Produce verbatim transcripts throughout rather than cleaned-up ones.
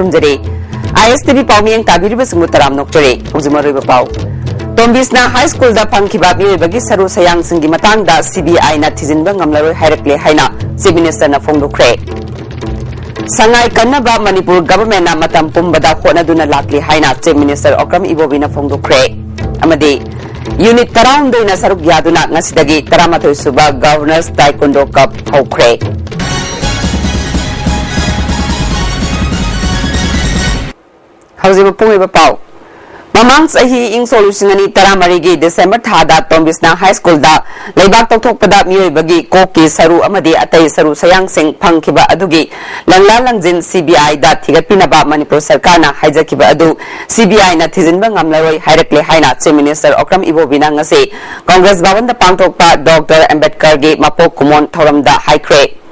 ꯊꯝꯖꯔꯤ꯫ ꯑꯥꯏ ꯑꯦꯁ T V ꯄꯥꯎꯃꯤꯌꯦꯡ ꯇꯥꯕꯤꯔꯤꯕꯁꯤꯡꯕꯨ ꯇꯔꯥꯝꯅ ꯑꯣꯛꯆꯔꯤ꯫ ꯍꯧꯖꯤꯛ ꯃꯔꯨꯑꯣꯏꯕ ꯄꯥꯎ꯫ ꯇꯣꯝꯕꯤꯁꯅꯥ ꯍꯥꯏ ꯁ꯭ꯀꯨꯜꯗ ꯐꯪꯈꯤꯕ ꯃꯤꯑꯣꯏꯕꯒꯤ ꯁꯔꯨ ꯁꯌꯥꯡꯁꯤꯡꯒꯤ ꯃꯇꯥꯡꯗ ꯁꯤ ꯕꯤ ꯑꯥꯏꯅ ꯊꯤꯖꯤꯟꯕ ꯉꯝꯂꯔꯣꯏ ꯍꯥꯏꯔꯛꯂꯦ ꯍꯥꯏꯅ ꯆꯤꯐ ꯃꯤꯅꯤꯁꯇꯔꯅ ꯐꯣꯡꯗꯣꯛꯈ꯭ꯔꯦ꯫ ꯁꯉꯥꯏ ꯀꯟꯅꯕ ꯃꯅꯤꯄꯨꯔ ꯒꯚꯔꯟꯃꯦꯟꯠꯅ ꯃꯇꯝ ꯄꯨꯝꯕꯗ ꯍꯣꯠꯅꯗꯨꯅ ꯂꯥꯛꯂꯤ ꯍꯥꯏꯅ ꯆꯤꯐ ꯃꯤꯅꯤꯁꯇꯔ ꯑꯣꯀ꯭ꯔꯝ ꯏꯕꯣꯕꯤꯅ ꯐꯣꯡꯗꯣꯛꯈ꯭ꯔꯦ꯫ ꯑꯃꯗꯤ ꯌꯨꯅꯤꯠ ꯇꯔꯥꯍꯨꯝꯗꯣꯏꯅ ꯁꯔꯨꯛ ꯌꯥꯗꯨꯅ ꯉꯁꯤꯗꯒꯤ ꯇꯔꯥꯃꯥꯊꯣꯏ ꯁꯨꯕ ꯒꯚꯔꯅꯔꯁ ꯇꯥꯏꯀꯨꯟꯗꯣ ꯀꯞ ꯍꯧꯈ꯭ꯔꯦ꯫ ꯍꯧꯖꯤꯛ ꯃꯄꯨꯡ ꯑꯣꯏꯕ ꯄꯥꯎ꯫ ꯃꯃꯥꯡ ꯆꯍꯤ ꯏꯪ ꯁꯣꯛ ꯂꯤꯁꯤꯡ ꯑꯅꯤ ꯇꯔꯥꯃꯔꯤꯒꯤ ꯗꯤꯁꯦꯝꯕꯔ ꯊꯥꯗ ꯇꯣꯝꯕꯤꯁꯅꯥ ꯍꯥꯏ ꯁ꯭ꯀꯨꯜꯗ ꯂꯩꯕꯥꯛ ꯇꯧꯊꯣꯛꯄꯗ ꯃꯤꯑꯣꯏꯕꯒꯤ ꯀꯣꯛꯀꯤ ꯁꯔꯨ ꯑꯃꯗꯤ ꯑꯇꯩ ꯁꯔꯨ ꯁꯌꯥꯡꯁꯤꯡ ꯐꯪꯈꯤꯕ ꯑꯗꯨꯒꯤ ꯂꯪꯂꯥ ꯂꯪꯖꯤꯟ ꯁꯤ ꯕꯤ ꯑꯥꯏꯗ ꯊꯤꯒꯠꯄꯤꯅꯕ ꯃꯅꯤꯄꯨꯔ ꯁꯔꯀꯥꯔꯅ ꯍꯥꯏꯖꯈꯤꯕ ꯑꯗꯨ ꯁꯤ ꯕꯤ ꯑꯥꯏꯅ ꯊꯤꯖꯤꯟꯕ ꯉꯝꯂꯔꯣꯏ ꯍꯥꯏꯔꯛꯂꯦ ꯍꯥꯏꯅ ꯆꯤꯐ ꯃꯤꯅꯤꯁꯇꯔ ꯑꯣꯀ꯭ꯔꯝ ꯏꯕꯣꯕꯤꯅ ꯉꯁꯤ ꯀꯣꯡꯒ꯭ꯔꯦꯁ ꯚꯕꯟꯗ ꯄꯥꯡꯊꯣꯛꯄ ꯗꯣꯛꯇꯔ ꯑꯝꯕꯦꯗꯀꯔꯒꯤ ꯃꯄꯣꯛ ꯀꯨꯝꯑꯣꯟ ꯊꯧꯔꯝꯗ ꯍꯥꯏꯈ꯭ꯔꯦ꯫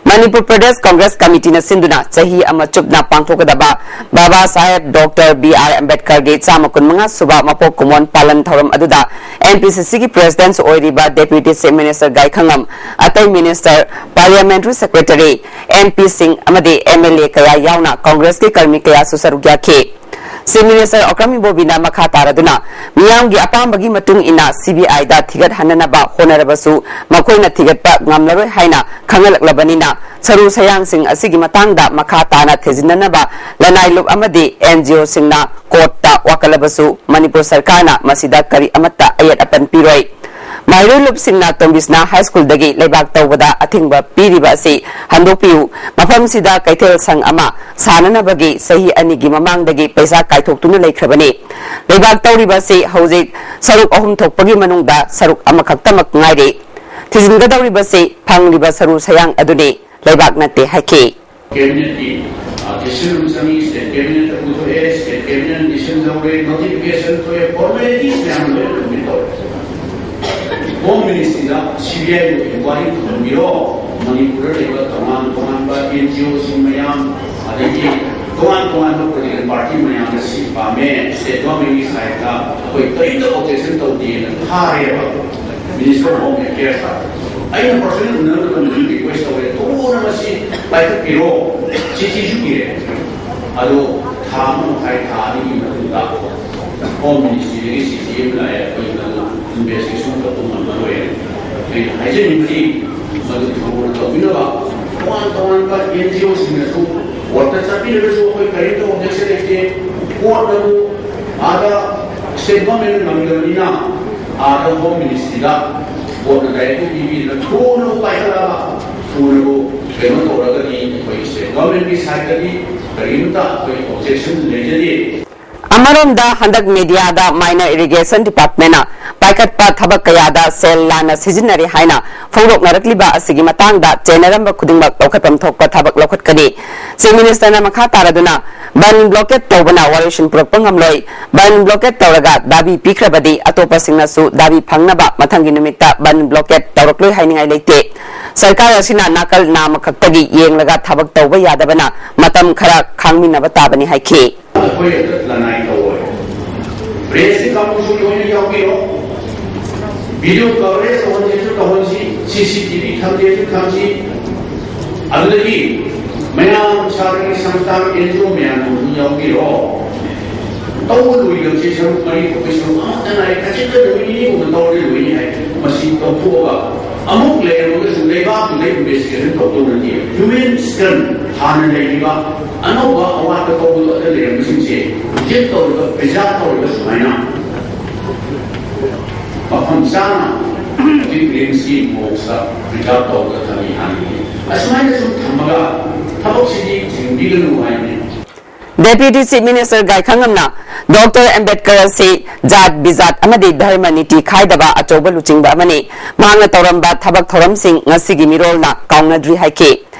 ꯃꯅꯤꯄꯨꯔ ꯄ꯭ꯔꯗꯦꯁ ꯀꯣꯡꯒ꯭ꯔꯦꯁ ꯀꯃꯤꯇꯤꯅ ꯁꯤꯟꯗꯨꯅ ꯆꯍꯤ ꯑꯃ ꯆꯨꯞꯅ ꯄꯥꯡꯊꯣꯛꯀꯗꯕ ꯕꯥꯕꯥ ꯁꯥꯍꯦꯕ ꯗꯣꯛꯇꯔ ꯕꯤ ꯑꯥꯔ ꯑꯝꯕꯦꯗꯀꯔꯒꯤ ꯆꯥꯝꯃ ꯀꯨꯟꯃꯉꯥ ꯁꯨꯕ ꯃꯄꯣꯛ ꯀꯨꯝꯑꯣꯟ ꯄꯥꯂꯟ ꯊꯧꯔꯝ ꯑꯗꯨꯗ ꯑꯦꯝ ꯄꯤ ꯁꯤ ꯁꯤꯒꯤ ꯄ꯭ꯔꯦꯁꯤꯗꯦꯟꯠ ꯑꯣꯏꯔꯤꯕ ꯗꯦꯄ꯭ꯌꯨꯇꯤ ꯆꯤꯐ ꯃꯤꯅꯤꯁꯇꯔ ꯒꯥꯏꯈꯪꯉꯝ, ꯑꯇꯩ ꯃꯤꯅꯤꯁꯇꯔ, ꯄꯥꯔꯂꯤꯌꯥꯃꯦꯟꯇꯔꯤ ꯁꯦꯀ꯭ꯔꯦꯇꯔꯤ, ꯑꯦꯝ ꯄꯤꯁꯤꯡ ꯑꯃꯗꯤ ꯑꯦꯝ ꯑꯦꯜ ꯑꯦ ꯀꯌꯥ ꯌꯥꯎꯅ ꯀꯣꯡꯒ꯭ꯔꯦꯁꯀꯤ ꯀꯔꯃꯤ ꯀꯌꯥꯁꯨ ꯁꯔꯨꯛ ꯌꯥꯈꯤ꯫ ꯆꯤꯐ ꯃꯤꯅꯤꯁꯇꯔ ꯑꯣꯀ꯭ꯔꯝ ꯏꯕꯣꯕꯤꯅ ꯃꯈꯥ ꯇꯥꯔꯗꯨꯅ ꯃꯤꯌꯥꯝꯒꯤ ꯑꯄꯥꯝꯕꯒꯤ ꯃꯇꯨꯡ ꯏꯟꯅ ꯁꯤ ꯕꯤ ꯑꯥꯏꯗ ꯊꯤꯒꯠꯍꯟꯅꯅꯕ ꯍꯣꯠꯅꯔꯕꯁꯨ ꯃꯈꯣꯏꯅ ꯊꯤꯒꯠꯄ ꯉꯝꯂꯔꯣꯏ ꯍꯥꯏꯅ ꯈꯪꯍꯜꯂꯛꯂꯕꯅꯤꯅ ꯁꯔꯨ ꯁꯌꯥꯡꯁꯤꯡ ꯑꯁꯤꯒꯤ ꯃꯇꯥꯡꯗ ꯃꯈꯥ ꯇꯥꯅ ꯊꯤꯖꯤꯟꯅꯅꯕ ꯂꯅꯥꯏ ꯂꯨꯞ ꯑꯃꯗꯤ ꯑꯦꯟ ꯖꯤ ꯑꯣꯁꯤꯡꯅ ꯀꯣꯔꯠꯇ ꯋꯥꯀꯠꯂꯕꯁꯨ ꯃꯅꯤꯄꯨꯔ ꯁꯔꯀꯥꯔꯅ ꯃꯁꯤꯗ ꯀꯔꯤ ꯑꯃꯠꯇ ꯑꯌꯦꯠ ꯑꯄꯟ ꯄꯤꯔꯣꯏ꯫ ꯃꯍꯩꯔꯣꯏ ꯂꯨꯞꯁꯤꯡꯅ ꯇꯣꯝꯕꯤꯁꯅꯥ ꯍꯥꯏ ꯁ꯭ꯀꯨꯜꯗꯒꯤ ꯂꯩꯕꯥꯛ ꯇꯧꯕꯗ ꯑꯊꯤꯡꯕ ꯄꯤꯔꯤꯕ ꯑꯁꯤ ꯍꯟꯗꯣꯛꯄꯤꯌꯨ꯫ ꯃꯐꯝꯁꯤꯗ ꯀꯩꯊꯦꯜ ꯁꯪ ꯑꯃ ꯁꯥꯅꯅꯕꯒꯤ ꯆꯍꯤ ꯑꯅꯤꯒꯤ ꯃꯃꯥꯡꯗꯒꯤ ꯄꯩꯁꯥ ꯀꯥꯏꯊꯣꯛꯇꯨꯅ ꯂꯩꯈ꯭ꯔꯕꯅꯤ꯫ ꯂꯩꯕꯥꯛ ꯇꯧꯔꯤꯕ ꯑꯁꯤ ꯍꯧꯖꯤꯛ ꯁꯔꯨꯛ ꯑꯍꯨꯝ ꯊꯣꯛꯄꯒꯤ ꯃꯅꯨꯡꯗ ꯁꯔꯨꯛ ꯑꯃꯈꯛꯇꯃꯛ ꯉꯥꯏꯔꯤ꯫ ꯊꯤꯖꯤꯟꯒꯗꯧꯔꯤꯕꯁꯤ ꯐꯪꯂꯤꯕ ꯁꯔꯨ ꯁꯌꯥꯡ ꯑꯗꯨꯅꯤ, ꯂꯩꯕꯥꯛ ꯅꯠꯇꯦ ꯍꯥꯏꯈꯤ꯫ ꯀꯦꯕꯤꯅꯦꯠꯀꯤ, ꯑ, ꯗꯤꯁꯤꯖꯟ ꯑꯃ ꯆꯪꯉꯤ, ꯁ꯭ꯇꯦꯠ ꯀꯦꯕꯤꯅꯦꯠꯇ ꯄꯨꯊꯣꯛꯑꯦ, ꯁ꯭ꯇꯦꯠ ꯀꯦꯕꯤꯅꯦꯠꯅ ꯗꯤꯁꯤꯖꯟ ꯂꯧꯔꯦ, ꯅꯣꯇꯤꯐꯤꯀꯦꯁꯟ ꯊꯣꯛꯑꯦ, ꯐꯣꯔꯃꯦꯂꯤꯇꯤꯁ ꯃꯌꯥꯝ ꯂꯣꯏꯅ ꯀꯝꯄ꯭ꯂꯤꯠ ꯇꯧꯔꯦ꯫ ꯍꯣꯝ ꯃꯤꯅꯤꯁꯇ꯭ꯔꯤꯗ ꯁꯤ ꯕꯤ ꯑꯥꯏ ꯏꯟꯀ꯭ꯋꯥꯏꯔꯤ ꯊꯝꯕꯤꯔꯣ, ꯃꯅꯤꯄꯨꯔꯗ ꯂꯩꯕ ꯇꯣꯉꯥꯟ ꯇꯣꯉꯥꯟꯕ ꯑꯦꯟ ꯖꯤ ꯑꯣꯁꯤꯡ ꯃꯌꯥꯝ, ꯑꯗꯒꯤ ꯇꯣꯉꯥꯟ ꯇꯣꯉꯥꯟꯕ ꯄꯣꯂꯤꯇꯤꯀꯦꯜ ꯄꯥꯔꯇꯤ ꯃꯌꯥꯝꯅ ꯁꯤ ꯄꯥꯝꯃꯦ, ꯁ꯭ꯇꯦꯠ ꯒꯣꯔꯃꯦꯟꯒꯤ ꯁꯥꯏꯠꯇ ꯑꯩꯈꯣꯏ ꯀꯔꯤꯝꯇ ꯑꯣꯕꯖꯦꯛꯁꯟ ꯇꯧꯗꯦꯅ ꯊꯥꯔꯦꯕ꯫ ꯃꯤꯅꯤꯁꯇꯔ ꯑꯣꯐ ꯍꯣꯝ ꯑꯦꯐꯤꯌꯔꯁꯇ ꯑꯩꯅ ꯄꯔꯁꯅꯦꯜ ꯎꯅꯔꯒ ꯑꯗꯨꯝ ꯔꯤꯀ꯭ꯋꯦꯁ ꯇꯧꯔꯦ, ꯊꯨꯅ ꯃꯁꯤ ꯄꯥꯏꯈꯠꯄꯤꯔꯣ, ꯆꯤꯊꯤꯁꯨ ꯄꯤꯔꯦ꯫ ꯑꯗꯣ ꯊꯥ ꯑꯃ ꯃꯈꯥꯏ, ꯊꯥ ꯑꯅꯤꯒꯤ ꯃꯇꯨꯡꯗ ꯍꯣꯝ ꯃꯤꯅꯤꯁꯇ꯭ꯔꯤꯗꯒꯤ ꯁꯤꯁꯤ ꯑꯃ ꯂꯥꯛꯑꯦ, ꯑꯩꯈꯣꯏ ꯃꯗꯨ ꯏꯟꯚꯦꯁꯇꯤꯒꯦꯁꯟ ꯇꯧꯕ ꯉꯝꯃꯔꯣꯏ꯫ ꯑꯩꯅ ꯍꯥꯏꯖꯅꯤꯡꯕꯗꯤ, ꯃꯗꯨ ꯊꯧꯑꯣꯡ ꯇꯧꯕꯤꯅꯕ ꯇꯣꯉꯥꯟ ꯇꯣꯉꯥꯟꯕ ꯑꯦꯟ ꯖꯤ ꯑꯣꯁꯤꯡꯅꯁꯨ ꯀꯣꯔꯠꯇ ꯆꯠꯄꯤꯔꯒꯁꯨ ꯑꯩꯈꯣꯏ ꯀꯔꯤꯝꯇ ꯑꯣꯕꯖꯦꯛꯁꯟ ꯂꯩꯇꯦ꯫ ꯀꯣꯔꯠꯅꯕꯨ ꯑꯥꯗ ꯁ꯭ꯇꯦꯠ ꯒꯚꯔꯟꯃꯦꯟꯠꯅ ꯉꯝꯗꯕꯅꯤꯅ ꯑꯥꯗ ꯍꯣꯝ ꯃꯤꯅꯤꯁꯇ꯭ꯔꯤꯗ ꯀꯣꯔꯠꯅ ꯗꯥꯏꯔꯦꯛꯇꯤꯚ ꯄꯤꯕꯤꯗꯅ ꯊꯨꯅꯕꯨ ꯄꯥꯏꯈꯠꯂꯒ ꯊꯨꯅꯕꯨ ꯀꯩꯅꯣ ꯇꯧꯔꯒꯗꯤ ꯑꯩꯈꯣꯏ ꯁ꯭ꯇꯦꯠ ꯒꯚꯔꯟꯃꯦꯟꯠꯀꯤ ꯁꯥꯏꯠꯇꯒꯤ ꯀꯔꯤꯝꯇ ꯑꯩꯈꯣꯏ ꯑꯣꯕꯖꯦꯛꯁꯟ ꯂꯩꯖꯗꯦ꯫ ꯑꯃꯔꯣꯝꯗ, ꯍꯟꯗꯛ ꯃꯦꯗꯤꯌꯥꯗ ꯃꯥꯏꯅꯔ ꯏꯔꯤꯒꯦꯁꯟ ꯗꯤꯄꯥꯔꯠꯃꯦꯟꯅ ꯄꯥꯏꯈꯠꯄ ꯊꯕꯛ ꯀꯌꯥꯗ ꯁꯦꯜ ꯂꯥꯟꯅ ꯁꯤꯖꯤꯟꯅꯔꯦ ꯍꯥꯏꯅ ꯐꯣꯡꯗꯣꯛꯅꯔꯛꯂꯤꯕ ꯑꯁꯤꯒꯤ ꯃꯇꯥꯡꯗ ꯆꯦꯟꯅꯔꯝꯕ ꯈꯨꯗꯤꯡꯃꯛ ꯂꯧꯈꯠꯐꯝ ꯊꯣꯛꯄ ꯊꯕꯛ ꯂꯧꯈꯠꯀꯅꯤ꯫ ꯆꯤꯐ ꯃꯤꯅꯤꯁꯇꯔꯅ ꯃꯈꯥ ꯇꯥꯔꯗꯨꯅ, ꯕꯟ ꯕ꯭ꯂꯣꯀꯦꯠ ꯇꯧꯕꯅ ꯋꯥꯔꯣꯏꯁꯤꯟ ꯄꯨꯔꯛꯄ ꯉꯝꯂꯣꯏ, ꯕꯟ ꯕ꯭ꯂꯣꯀꯦꯠ ꯇꯧꯔꯒ ꯗꯥꯕꯤ ꯄꯤꯈ꯭ꯔꯕꯗꯤ ꯑꯇꯣꯞꯄꯁꯤꯡꯅꯁꯨ ꯗꯥꯕꯤ ꯐꯪꯅꯕ ꯃꯊꯪꯒꯤ ꯅꯨꯃꯤꯠꯇ ꯕꯟ ꯕ꯭ꯂꯣꯀꯦꯠ ꯇꯧꯔꯛꯂꯣꯏ ꯍꯥꯏꯅꯤꯡꯉꯥꯏ ꯂꯩꯇꯦ꯫ ꯁꯔꯀꯥꯔ ꯑꯁꯤꯅ ꯅꯥꯀꯜ ꯅꯥꯝꯃꯈꯛꯇꯒꯤ ꯌꯦꯡꯂꯒ ꯊꯕꯛ ꯇꯧꯕ ꯌꯥꯗꯕꯅ ꯃꯇꯝ ꯈꯔ ꯈꯥꯡꯃꯤꯟꯅꯕ ꯇꯥꯕꯅꯤ ꯍꯥꯏꯈꯤ꯫ ꯑꯩꯈꯣꯏ ꯍꯦꯛꯇ ꯂꯅꯥꯏ ꯇꯧꯔꯣꯏ꯫ ꯄ꯭ꯔꯦꯁꯀꯤ ꯀꯥꯡꯕꯨꯁꯨ ꯂꯣꯏꯅ ꯌꯥꯎꯕꯤꯔꯣ꯫ ꯚꯤꯗꯤꯑꯣ ꯀꯚꯔꯦꯖ ꯇꯧꯍꯟꯒꯦꯁꯨ ꯇꯧꯍꯟꯁꯤ, ꯁꯤ ꯁꯤ ꯇꯤ ꯚꯤ ꯊꯝꯒꯦꯁꯨ ꯊꯝꯁꯤ꯫ ꯑꯗꯨꯗꯒꯤ ꯃꯌꯥꯝ ꯁꯥꯇ꯭ꯔꯒꯤ ꯁꯪꯁꯊꯥꯟ ꯑꯦꯟ ꯖꯤ ꯑꯣ ꯃꯌꯥꯝ ꯑꯗꯨꯝ ꯌꯥꯎꯕꯤꯔꯣ꯫ ꯇꯧꯕ ꯂꯣꯏꯗꯕꯁꯦ ꯁꯔꯨꯛ ꯃꯔꯤ ꯊꯣꯛꯄꯩ ꯁꯔꯨꯛ ꯑꯃꯠꯇ ꯉꯥꯏꯔꯦ꯫ ꯈꯖꯤꯛꯇ ꯅꯨꯃꯤꯠ ꯅꯤꯅꯤ ꯍꯨꯝꯅꯤ ꯇꯧꯔꯗꯤ ꯂꯣꯏꯅꯤ ꯍꯥꯏ꯫ ꯃꯁꯤ ꯇꯧꯊꯣꯛꯑꯒ ꯑꯃꯨꯛ ꯂꯩꯔꯝꯃꯒꯁꯨ ꯂꯩꯕꯥꯛꯇꯨꯗ ꯏꯟꯚꯦꯁꯇꯤꯒꯦꯁꯟ ꯇꯧꯗꯧ ꯅꯠꯇꯦ꯫ ꯍ꯭ꯌꯨꯃꯦꯟ ꯁ꯭ꯀꯟ ꯍꯥꯟꯅ ꯂꯩꯔꯤꯕ ꯑꯅꯧꯕ ꯑꯋꯥꯠꯄ ꯇꯧꯕꯗꯣ ꯑꯗ ꯂꯩꯔꯝꯕꯁꯤꯡꯁꯦ ꯍꯧꯖꯤꯛ ꯇꯧꯔꯤꯕ ꯄ꯭ꯔꯤꯖꯥꯔꯚ ꯇꯧꯔꯤꯕ ꯁꯨꯃꯥꯏꯅ ꯃꯐꯝ ꯆꯥꯅ ꯍꯧꯖꯤꯛ ꯔꯤꯝꯁꯀꯤ ꯃꯣꯛꯁꯇ ꯄ꯭ꯔꯤꯖꯥꯔꯚ ꯇꯧꯔꯒ ꯊꯝꯃꯤ ꯍꯥꯟꯅꯗꯤ꯫ ꯑꯁꯨꯃꯥꯏꯅ ꯁꯨꯝ ꯊꯝꯃꯒ ꯊꯕꯛꯁꯤꯗꯤ ꯊꯤꯡꯕꯤꯒꯅꯨ ꯍꯥꯏꯕꯅꯤ꯫ ꯗꯦꯄ꯭ꯌꯨꯇꯤ ꯆꯤꯐ ꯃꯤꯅꯤꯁꯇꯔ ꯒꯥꯏꯈꯪꯉꯝꯅ ꯗꯣꯛꯇꯔ ꯑꯝꯕꯦꯗꯀꯔ ꯑꯁꯤ ꯖꯥꯠ ꯕꯤꯖꯥꯠ ꯑꯃꯗꯤ ꯙꯔꯃ ꯅꯤꯇꯤ ꯈꯥꯏꯗꯕ ꯑꯆꯧꯕ ꯂꯨꯆꯤꯡꯕ ꯑꯃꯅꯤ꯫ ꯃꯍꯥꯛꯅ ꯇꯧꯔꯝꯕ ꯊꯕꯛ ꯊꯧꯔꯝꯁꯤꯡ ꯉꯁꯤꯒꯤ ꯃꯤꯔꯣꯜꯅ ꯀꯥꯎꯅꯗ꯭ꯔꯤ ꯍꯥꯏꯈꯤ꯫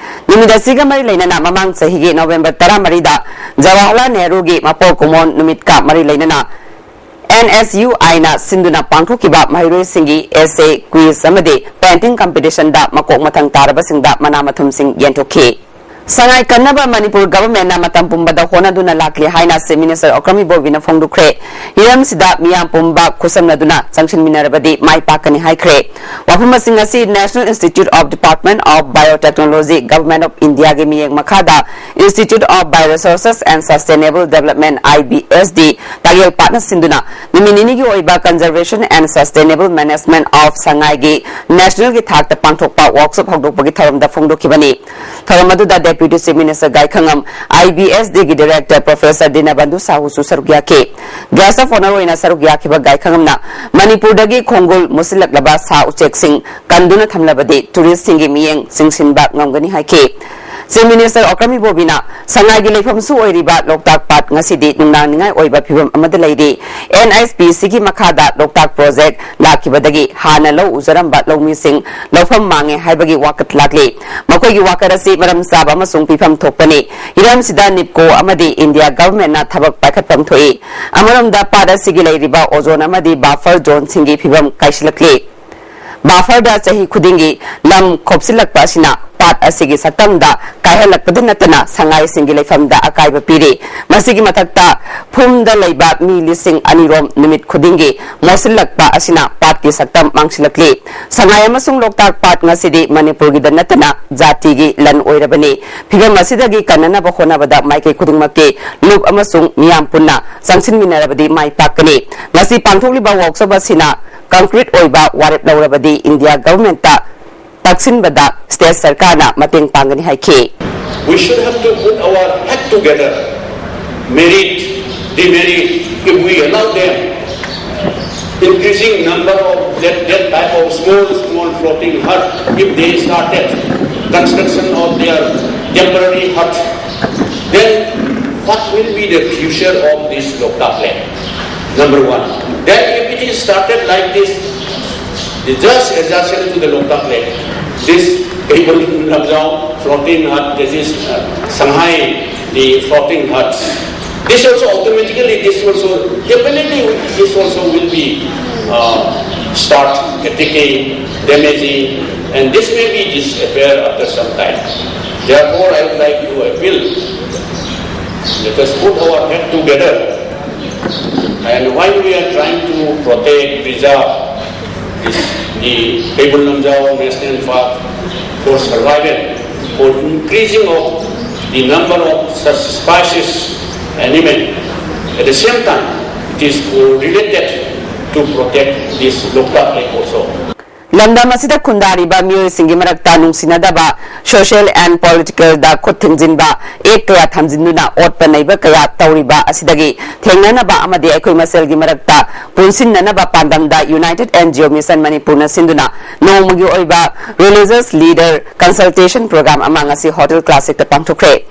ꯅꯨꯃꯤꯠ ꯑꯁꯤꯒ ꯃꯔꯤ ꯂꯩꯅꯅ ꯃꯃꯥꯡ ꯆꯍꯤꯒꯤ ꯅꯣꯕꯦꯝꯕꯔ ꯇꯔꯥꯃꯔꯤꯗ ꯖꯋꯥꯍꯔꯂꯥꯜ ꯅꯦꯍꯔꯨꯒꯤ ꯃꯄꯣꯛ ꯀꯨꯝꯑꯣꯟ ꯅꯨꯃꯤꯠꯀ ꯃꯔꯤ ꯂꯩꯅꯅ ꯑꯦꯟ ꯑꯦꯁ ꯌꯨ ꯑꯥꯏꯅ ꯁꯤꯟꯗꯨꯅ ꯄꯥꯡꯊꯣꯛꯈꯤꯕ ꯃꯍꯩꯔꯣꯏꯁꯤꯡꯒꯤ ꯑꯦꯁꯦ ꯀ꯭ꯋꯤꯖ ꯑꯃꯗꯤ ꯄꯦꯟꯇꯤꯡ ꯀꯝꯄꯤꯇꯤꯁꯟꯗ ꯃꯀꯣꯛ ꯃꯊꯪ ꯇꯥꯔꯕꯁꯤꯡꯗ ꯃꯅꯥ ꯃꯊꯨꯝꯁꯤꯡ ꯌꯦꯟꯊꯣꯛꯈꯤ꯫ ꯁꯉꯥꯏ ꯀꯟꯅꯕ ꯃꯅꯤꯄꯨꯔ ꯒꯚꯔꯟꯃꯦꯟꯠꯅ ꯃꯇꯝ ꯄꯨꯝꯕꯗ ꯍꯣꯠꯅꯗꯨꯅ ꯂꯥꯛꯂꯤ ꯍꯥꯏꯅ ꯆꯤꯐ ꯃꯤꯅꯤꯁꯇꯔ ꯑꯣꯀ꯭ꯔꯝ ꯏꯕꯣꯕꯤꯅ ꯐꯣꯡꯗꯣꯛꯈ꯭ꯔꯦ꯫ ꯍꯤꯔꯝꯁꯤꯗ ꯃꯤꯌꯥꯝ ꯄꯨꯝꯕ ꯈꯨꯠꯁꯝꯅꯗꯨꯅ ꯆꯪꯁꯤꯟꯃꯤꯟꯅꯔꯕꯗꯤ ꯃꯥꯏ ꯄꯥꯛꯀꯅꯤ ꯍꯥꯏꯈ꯭ꯔꯦ꯫ ꯋꯥꯐꯝ ꯑꯁꯤꯡ ꯑꯁꯤ National Institute of Department of Biotechnology, Government of Indiaꯒꯤ ꯃꯤꯠꯌꯦꯡ ꯃꯈꯥꯗ Institute of Bioresources and Sustainable Development, I B S D, ꯇꯥꯛꯌꯦꯜ ꯄꯥꯠꯅ ꯁꯤꯟꯗꯨꯅ ꯅꯨꯃꯤꯠ ꯅꯤꯅꯤꯒꯤ ꯑꯣꯏꯕ Conservation and Sustainable Management of ꯁꯉꯥꯏꯒꯤ ꯅꯦꯁꯅꯦꯜꯒꯤ ꯊꯥꯛꯇ ꯄꯥꯡꯊꯣꯛꯄ ꯋꯥꯔꯛꯁꯣꯞ ꯍꯧꯗꯣꯛꯄꯒꯤ ꯊꯧꯔꯝꯗ ꯐꯣꯡꯗꯣꯛꯈꯤꯕꯅꯤ꯫ ꯊꯧꯔꯝ ꯑꯗꯨꯗ Deputy Chief Minister ꯒꯥꯏꯈꯉꯝ, I B S Dꯒꯤ Director Professor ꯗꯤꯅꯕꯟꯙꯨ ꯁꯥꯍꯨꯁꯨ ꯁꯔꯨꯛ ꯌꯥꯈꯤ꯫ Guest of Honour ꯑꯣꯏꯅ ꯁꯔꯨꯛ ꯌꯥꯈꯤꯕ ꯒꯥꯏꯈꯉꯝꯅ ꯃꯅꯤꯄꯨꯔꯗꯒꯤ ꯈꯣꯡꯒꯨꯜ ꯃꯨꯠꯁꯤꯜꯂꯛꯂꯕ ꯁꯥ ꯎꯆꯦꯛꯁꯤꯡ ꯀꯟꯗꯨꯅ ꯊꯝꯂꯕꯗꯤ ꯇꯨꯔꯤꯁꯁꯤꯡꯒꯤ ꯃꯤꯠꯌꯦꯡ ꯆꯤꯡꯁꯤꯟꯕ ꯉꯝꯒꯅꯤ ꯍꯥꯏꯈꯤ꯫ ꯆꯤꯐ ꯃꯤꯅꯤꯁꯇꯔ ꯑꯣꯀ꯭ꯔꯝ ꯏꯕꯣꯕꯤꯅ ꯁꯉꯥꯏꯒꯤ ꯂꯩꯐꯝꯁꯨ ꯑꯣꯏꯔꯤꯕ ꯂꯣꯛꯇꯥꯛ ꯄꯥꯠ ꯉꯁꯤꯗꯤ ꯅꯨꯡꯅꯥꯡꯅꯤꯡꯉꯥꯏ ꯑꯣꯏꯕ ꯐꯤꯕꯝ ꯑꯃꯗ ꯂꯩꯔꯤ꯫ N H P Cꯒꯤ ꯃꯈꯥꯗ ꯂꯣꯛꯇꯥꯛ ꯄ꯭ꯔꯣꯖꯦꯛ ꯂꯥꯛꯈꯤꯕꯗꯒꯤ ꯍꯥꯟꯅ ꯂꯧ ꯎꯖꯔꯝꯕ ꯂꯧꯃꯤꯁꯤꯡ ꯂꯧꯐꯝ ꯃꯥꯡꯉꯦ ꯍꯥꯏꯕꯒꯤ ꯋꯥꯀꯠ ꯂꯥꯛꯂꯤ꯫ ꯃꯈꯣꯏꯒꯤ ꯋꯥꯀꯠ ꯑꯁꯤ ꯃꯔꯝ ꯆꯥꯕ ꯑꯃꯁꯨꯡ ꯄꯤꯐꯝ ꯊꯣꯛꯄꯅꯤ꯫ ꯍꯤꯔꯝꯁꯤꯗ ꯅꯤꯞꯀꯣ ꯑꯃꯗꯤ ꯏꯟꯗꯤꯌꯥ ꯒꯚꯔꯟꯃꯦꯟꯠꯅ ꯊꯕꯛ ꯄꯥꯏꯈꯠꯐꯝ ꯊꯣꯛꯏ꯫ ꯑꯃꯔꯣꯝꯗ ꯄꯥꯠ ꯑꯁꯤꯒꯤ ꯂꯩꯔꯤꯕ ꯑꯣꯖꯣꯟ ꯑꯃꯗꯤ ꯕꯐꯔ ꯖꯣꯟꯁꯤꯡꯒꯤ ꯐꯤꯕꯝ ꯀꯥꯏꯁꯤꯜꯂꯛꯂꯤ꯫ ꯕꯐꯔꯗ ꯆꯍꯤ ꯈꯨꯗꯤꯡꯒꯤ ꯂꯝ ꯈꯣꯞꯆꯤꯜꯂꯛꯄ ꯑꯁꯤꯅ ꯄꯥꯠ ꯑꯁꯤꯒꯤ ꯁꯛꯇꯝꯗ ꯀꯥꯏꯍꯜꯂꯛꯄꯗ ꯅꯠꯇꯅ ꯁꯉꯥꯏꯁꯤꯡꯒꯤ ꯂꯩꯐꯝꯗ ꯑꯀꯥꯏꯕ ꯄꯤꯔꯤ꯫ ꯃꯁꯤꯒꯤ ꯃꯊꯛꯇ ꯐꯨꯝꯗ ꯂꯩꯕ ꯃꯤ ꯂꯤꯁꯤꯡ ꯑꯅꯤꯔꯣꯝ ꯅꯨꯃꯤꯠ ꯈꯨꯗꯤꯡꯒꯤ ꯃꯣꯠꯁꯤꯜꯂꯛꯄ ꯑꯁꯤꯅ ꯄꯥꯠꯀꯤ ꯁꯛꯇꯝ ꯃꯥꯡꯁꯤꯜꯂꯛꯂꯤ꯫ ꯁꯉꯥꯏ ꯑꯃꯁꯨꯡ ꯂꯣꯛꯇꯥꯛ ꯄꯥꯠ ꯉꯁꯤꯗꯤ ꯃꯅꯤꯄꯨꯔꯒꯤꯗ ꯅꯠꯇꯅ ꯖꯥꯇꯤꯒꯤ ꯂꯟ ꯑꯣꯏꯔꯕꯅꯤ꯫ ꯐꯤꯕꯝ ꯑꯁꯤꯗꯒꯤ ꯀꯟꯅꯅꯕ ꯍꯣꯠꯅꯕꯗ ꯃꯥꯏꯀꯩ ꯈꯨꯗꯤꯡꯃꯛꯀꯤ ꯂꯨꯞ ꯑꯃꯁꯨꯡ ꯃꯤꯌꯥꯝ ꯄꯨꯟꯅ ꯆꯪꯁꯤꯟꯃꯤꯟꯅꯔꯕꯗꯤ ꯃꯥꯏ ꯄꯥꯛꯀꯅꯤ꯫ ꯉꯁꯤ ꯄꯥꯡꯊꯣꯛꯂꯤꯕ ꯋꯥꯔꯛꯁꯣꯞ ꯑꯁꯤꯅ ꯀꯪꯀ꯭ꯔꯤꯠ ꯑꯣꯏꯕ ꯋꯥꯔꯦꯞ ꯂꯧꯔꯕꯗꯤ ꯏꯟꯗꯤꯌꯥ ꯒꯚꯔꯟꯃꯦꯟꯠꯇ ꯇꯛꯁꯤꯟꯕꯗ ꯁ꯭ꯇꯦꯠ ꯁꯔꯀꯥꯔꯅ ꯃꯇꯦꯡ ꯄꯥꯡꯒꯅꯤ ꯍꯥꯏꯈꯤ꯫ We should have to put our head together, merit, demerit, if we allow them increasing number of that, that type of small, small floating hut, if they started construction of their temporary hut, then what will be the future of this Loktak land? Number one. Then if it is started like this, just adjacent to the Loktak land, this Kaibaling Lamjao floating hut, this is uh, Shanghai, the floating huts. This also automatically, this also, definitely this also will be uh, start attacking, damaging, and this may be disappear after some time. Therefore, I would like to appeal, let us put our head together. And while we are trying to protect, preserve this, the Keibul Lamjao National Park for survival, for increasing of the number of such species animal, at the same time, it is related to protect this Loktak Lake also. ꯂꯝꯗꯝ ꯑꯁꯤꯗ ꯈꯨꯟꯗꯥꯔꯤꯕ ꯃꯤꯑꯣꯏꯁꯤꯡꯒꯤ ꯃꯔꯛꯇ ꯅꯨꯡꯁꯤꯅꯗꯕ, social and political ꯗ ꯈꯨꯠ ꯊꯤꯡꯖꯤꯟꯕ, act ꯀꯌꯥ ꯊꯝꯖꯤꯟꯗꯨꯅ ꯑꯣꯠꯄ ꯅꯩꯕ ꯀꯌꯥ ꯇꯧꯔꯤꯕ ꯑꯁꯤꯗꯒꯤ ꯊꯦꯡꯅꯅꯕ ꯑꯃꯗꯤ ꯑꯩꯈꯣꯏ ꯃꯁꯦꯜꯒꯤ ꯃꯔꯛꯇ ꯄꯨꯟꯁꯤꯟꯅꯅꯕ ꯄꯥꯟꯗꯝꯗ United N G O Mission ꯃꯅꯤꯄꯨꯔꯅ ꯁꯤꯟꯗꯨꯅ ꯅꯣꯡꯃꯒꯤ ꯑꯣꯏꯕ religious leader consultation program ꯑꯃ ꯉꯁꯤ Hotel Classic ꯇ ꯄꯥꯡꯊꯣꯛꯈ꯭ꯔꯦ꯫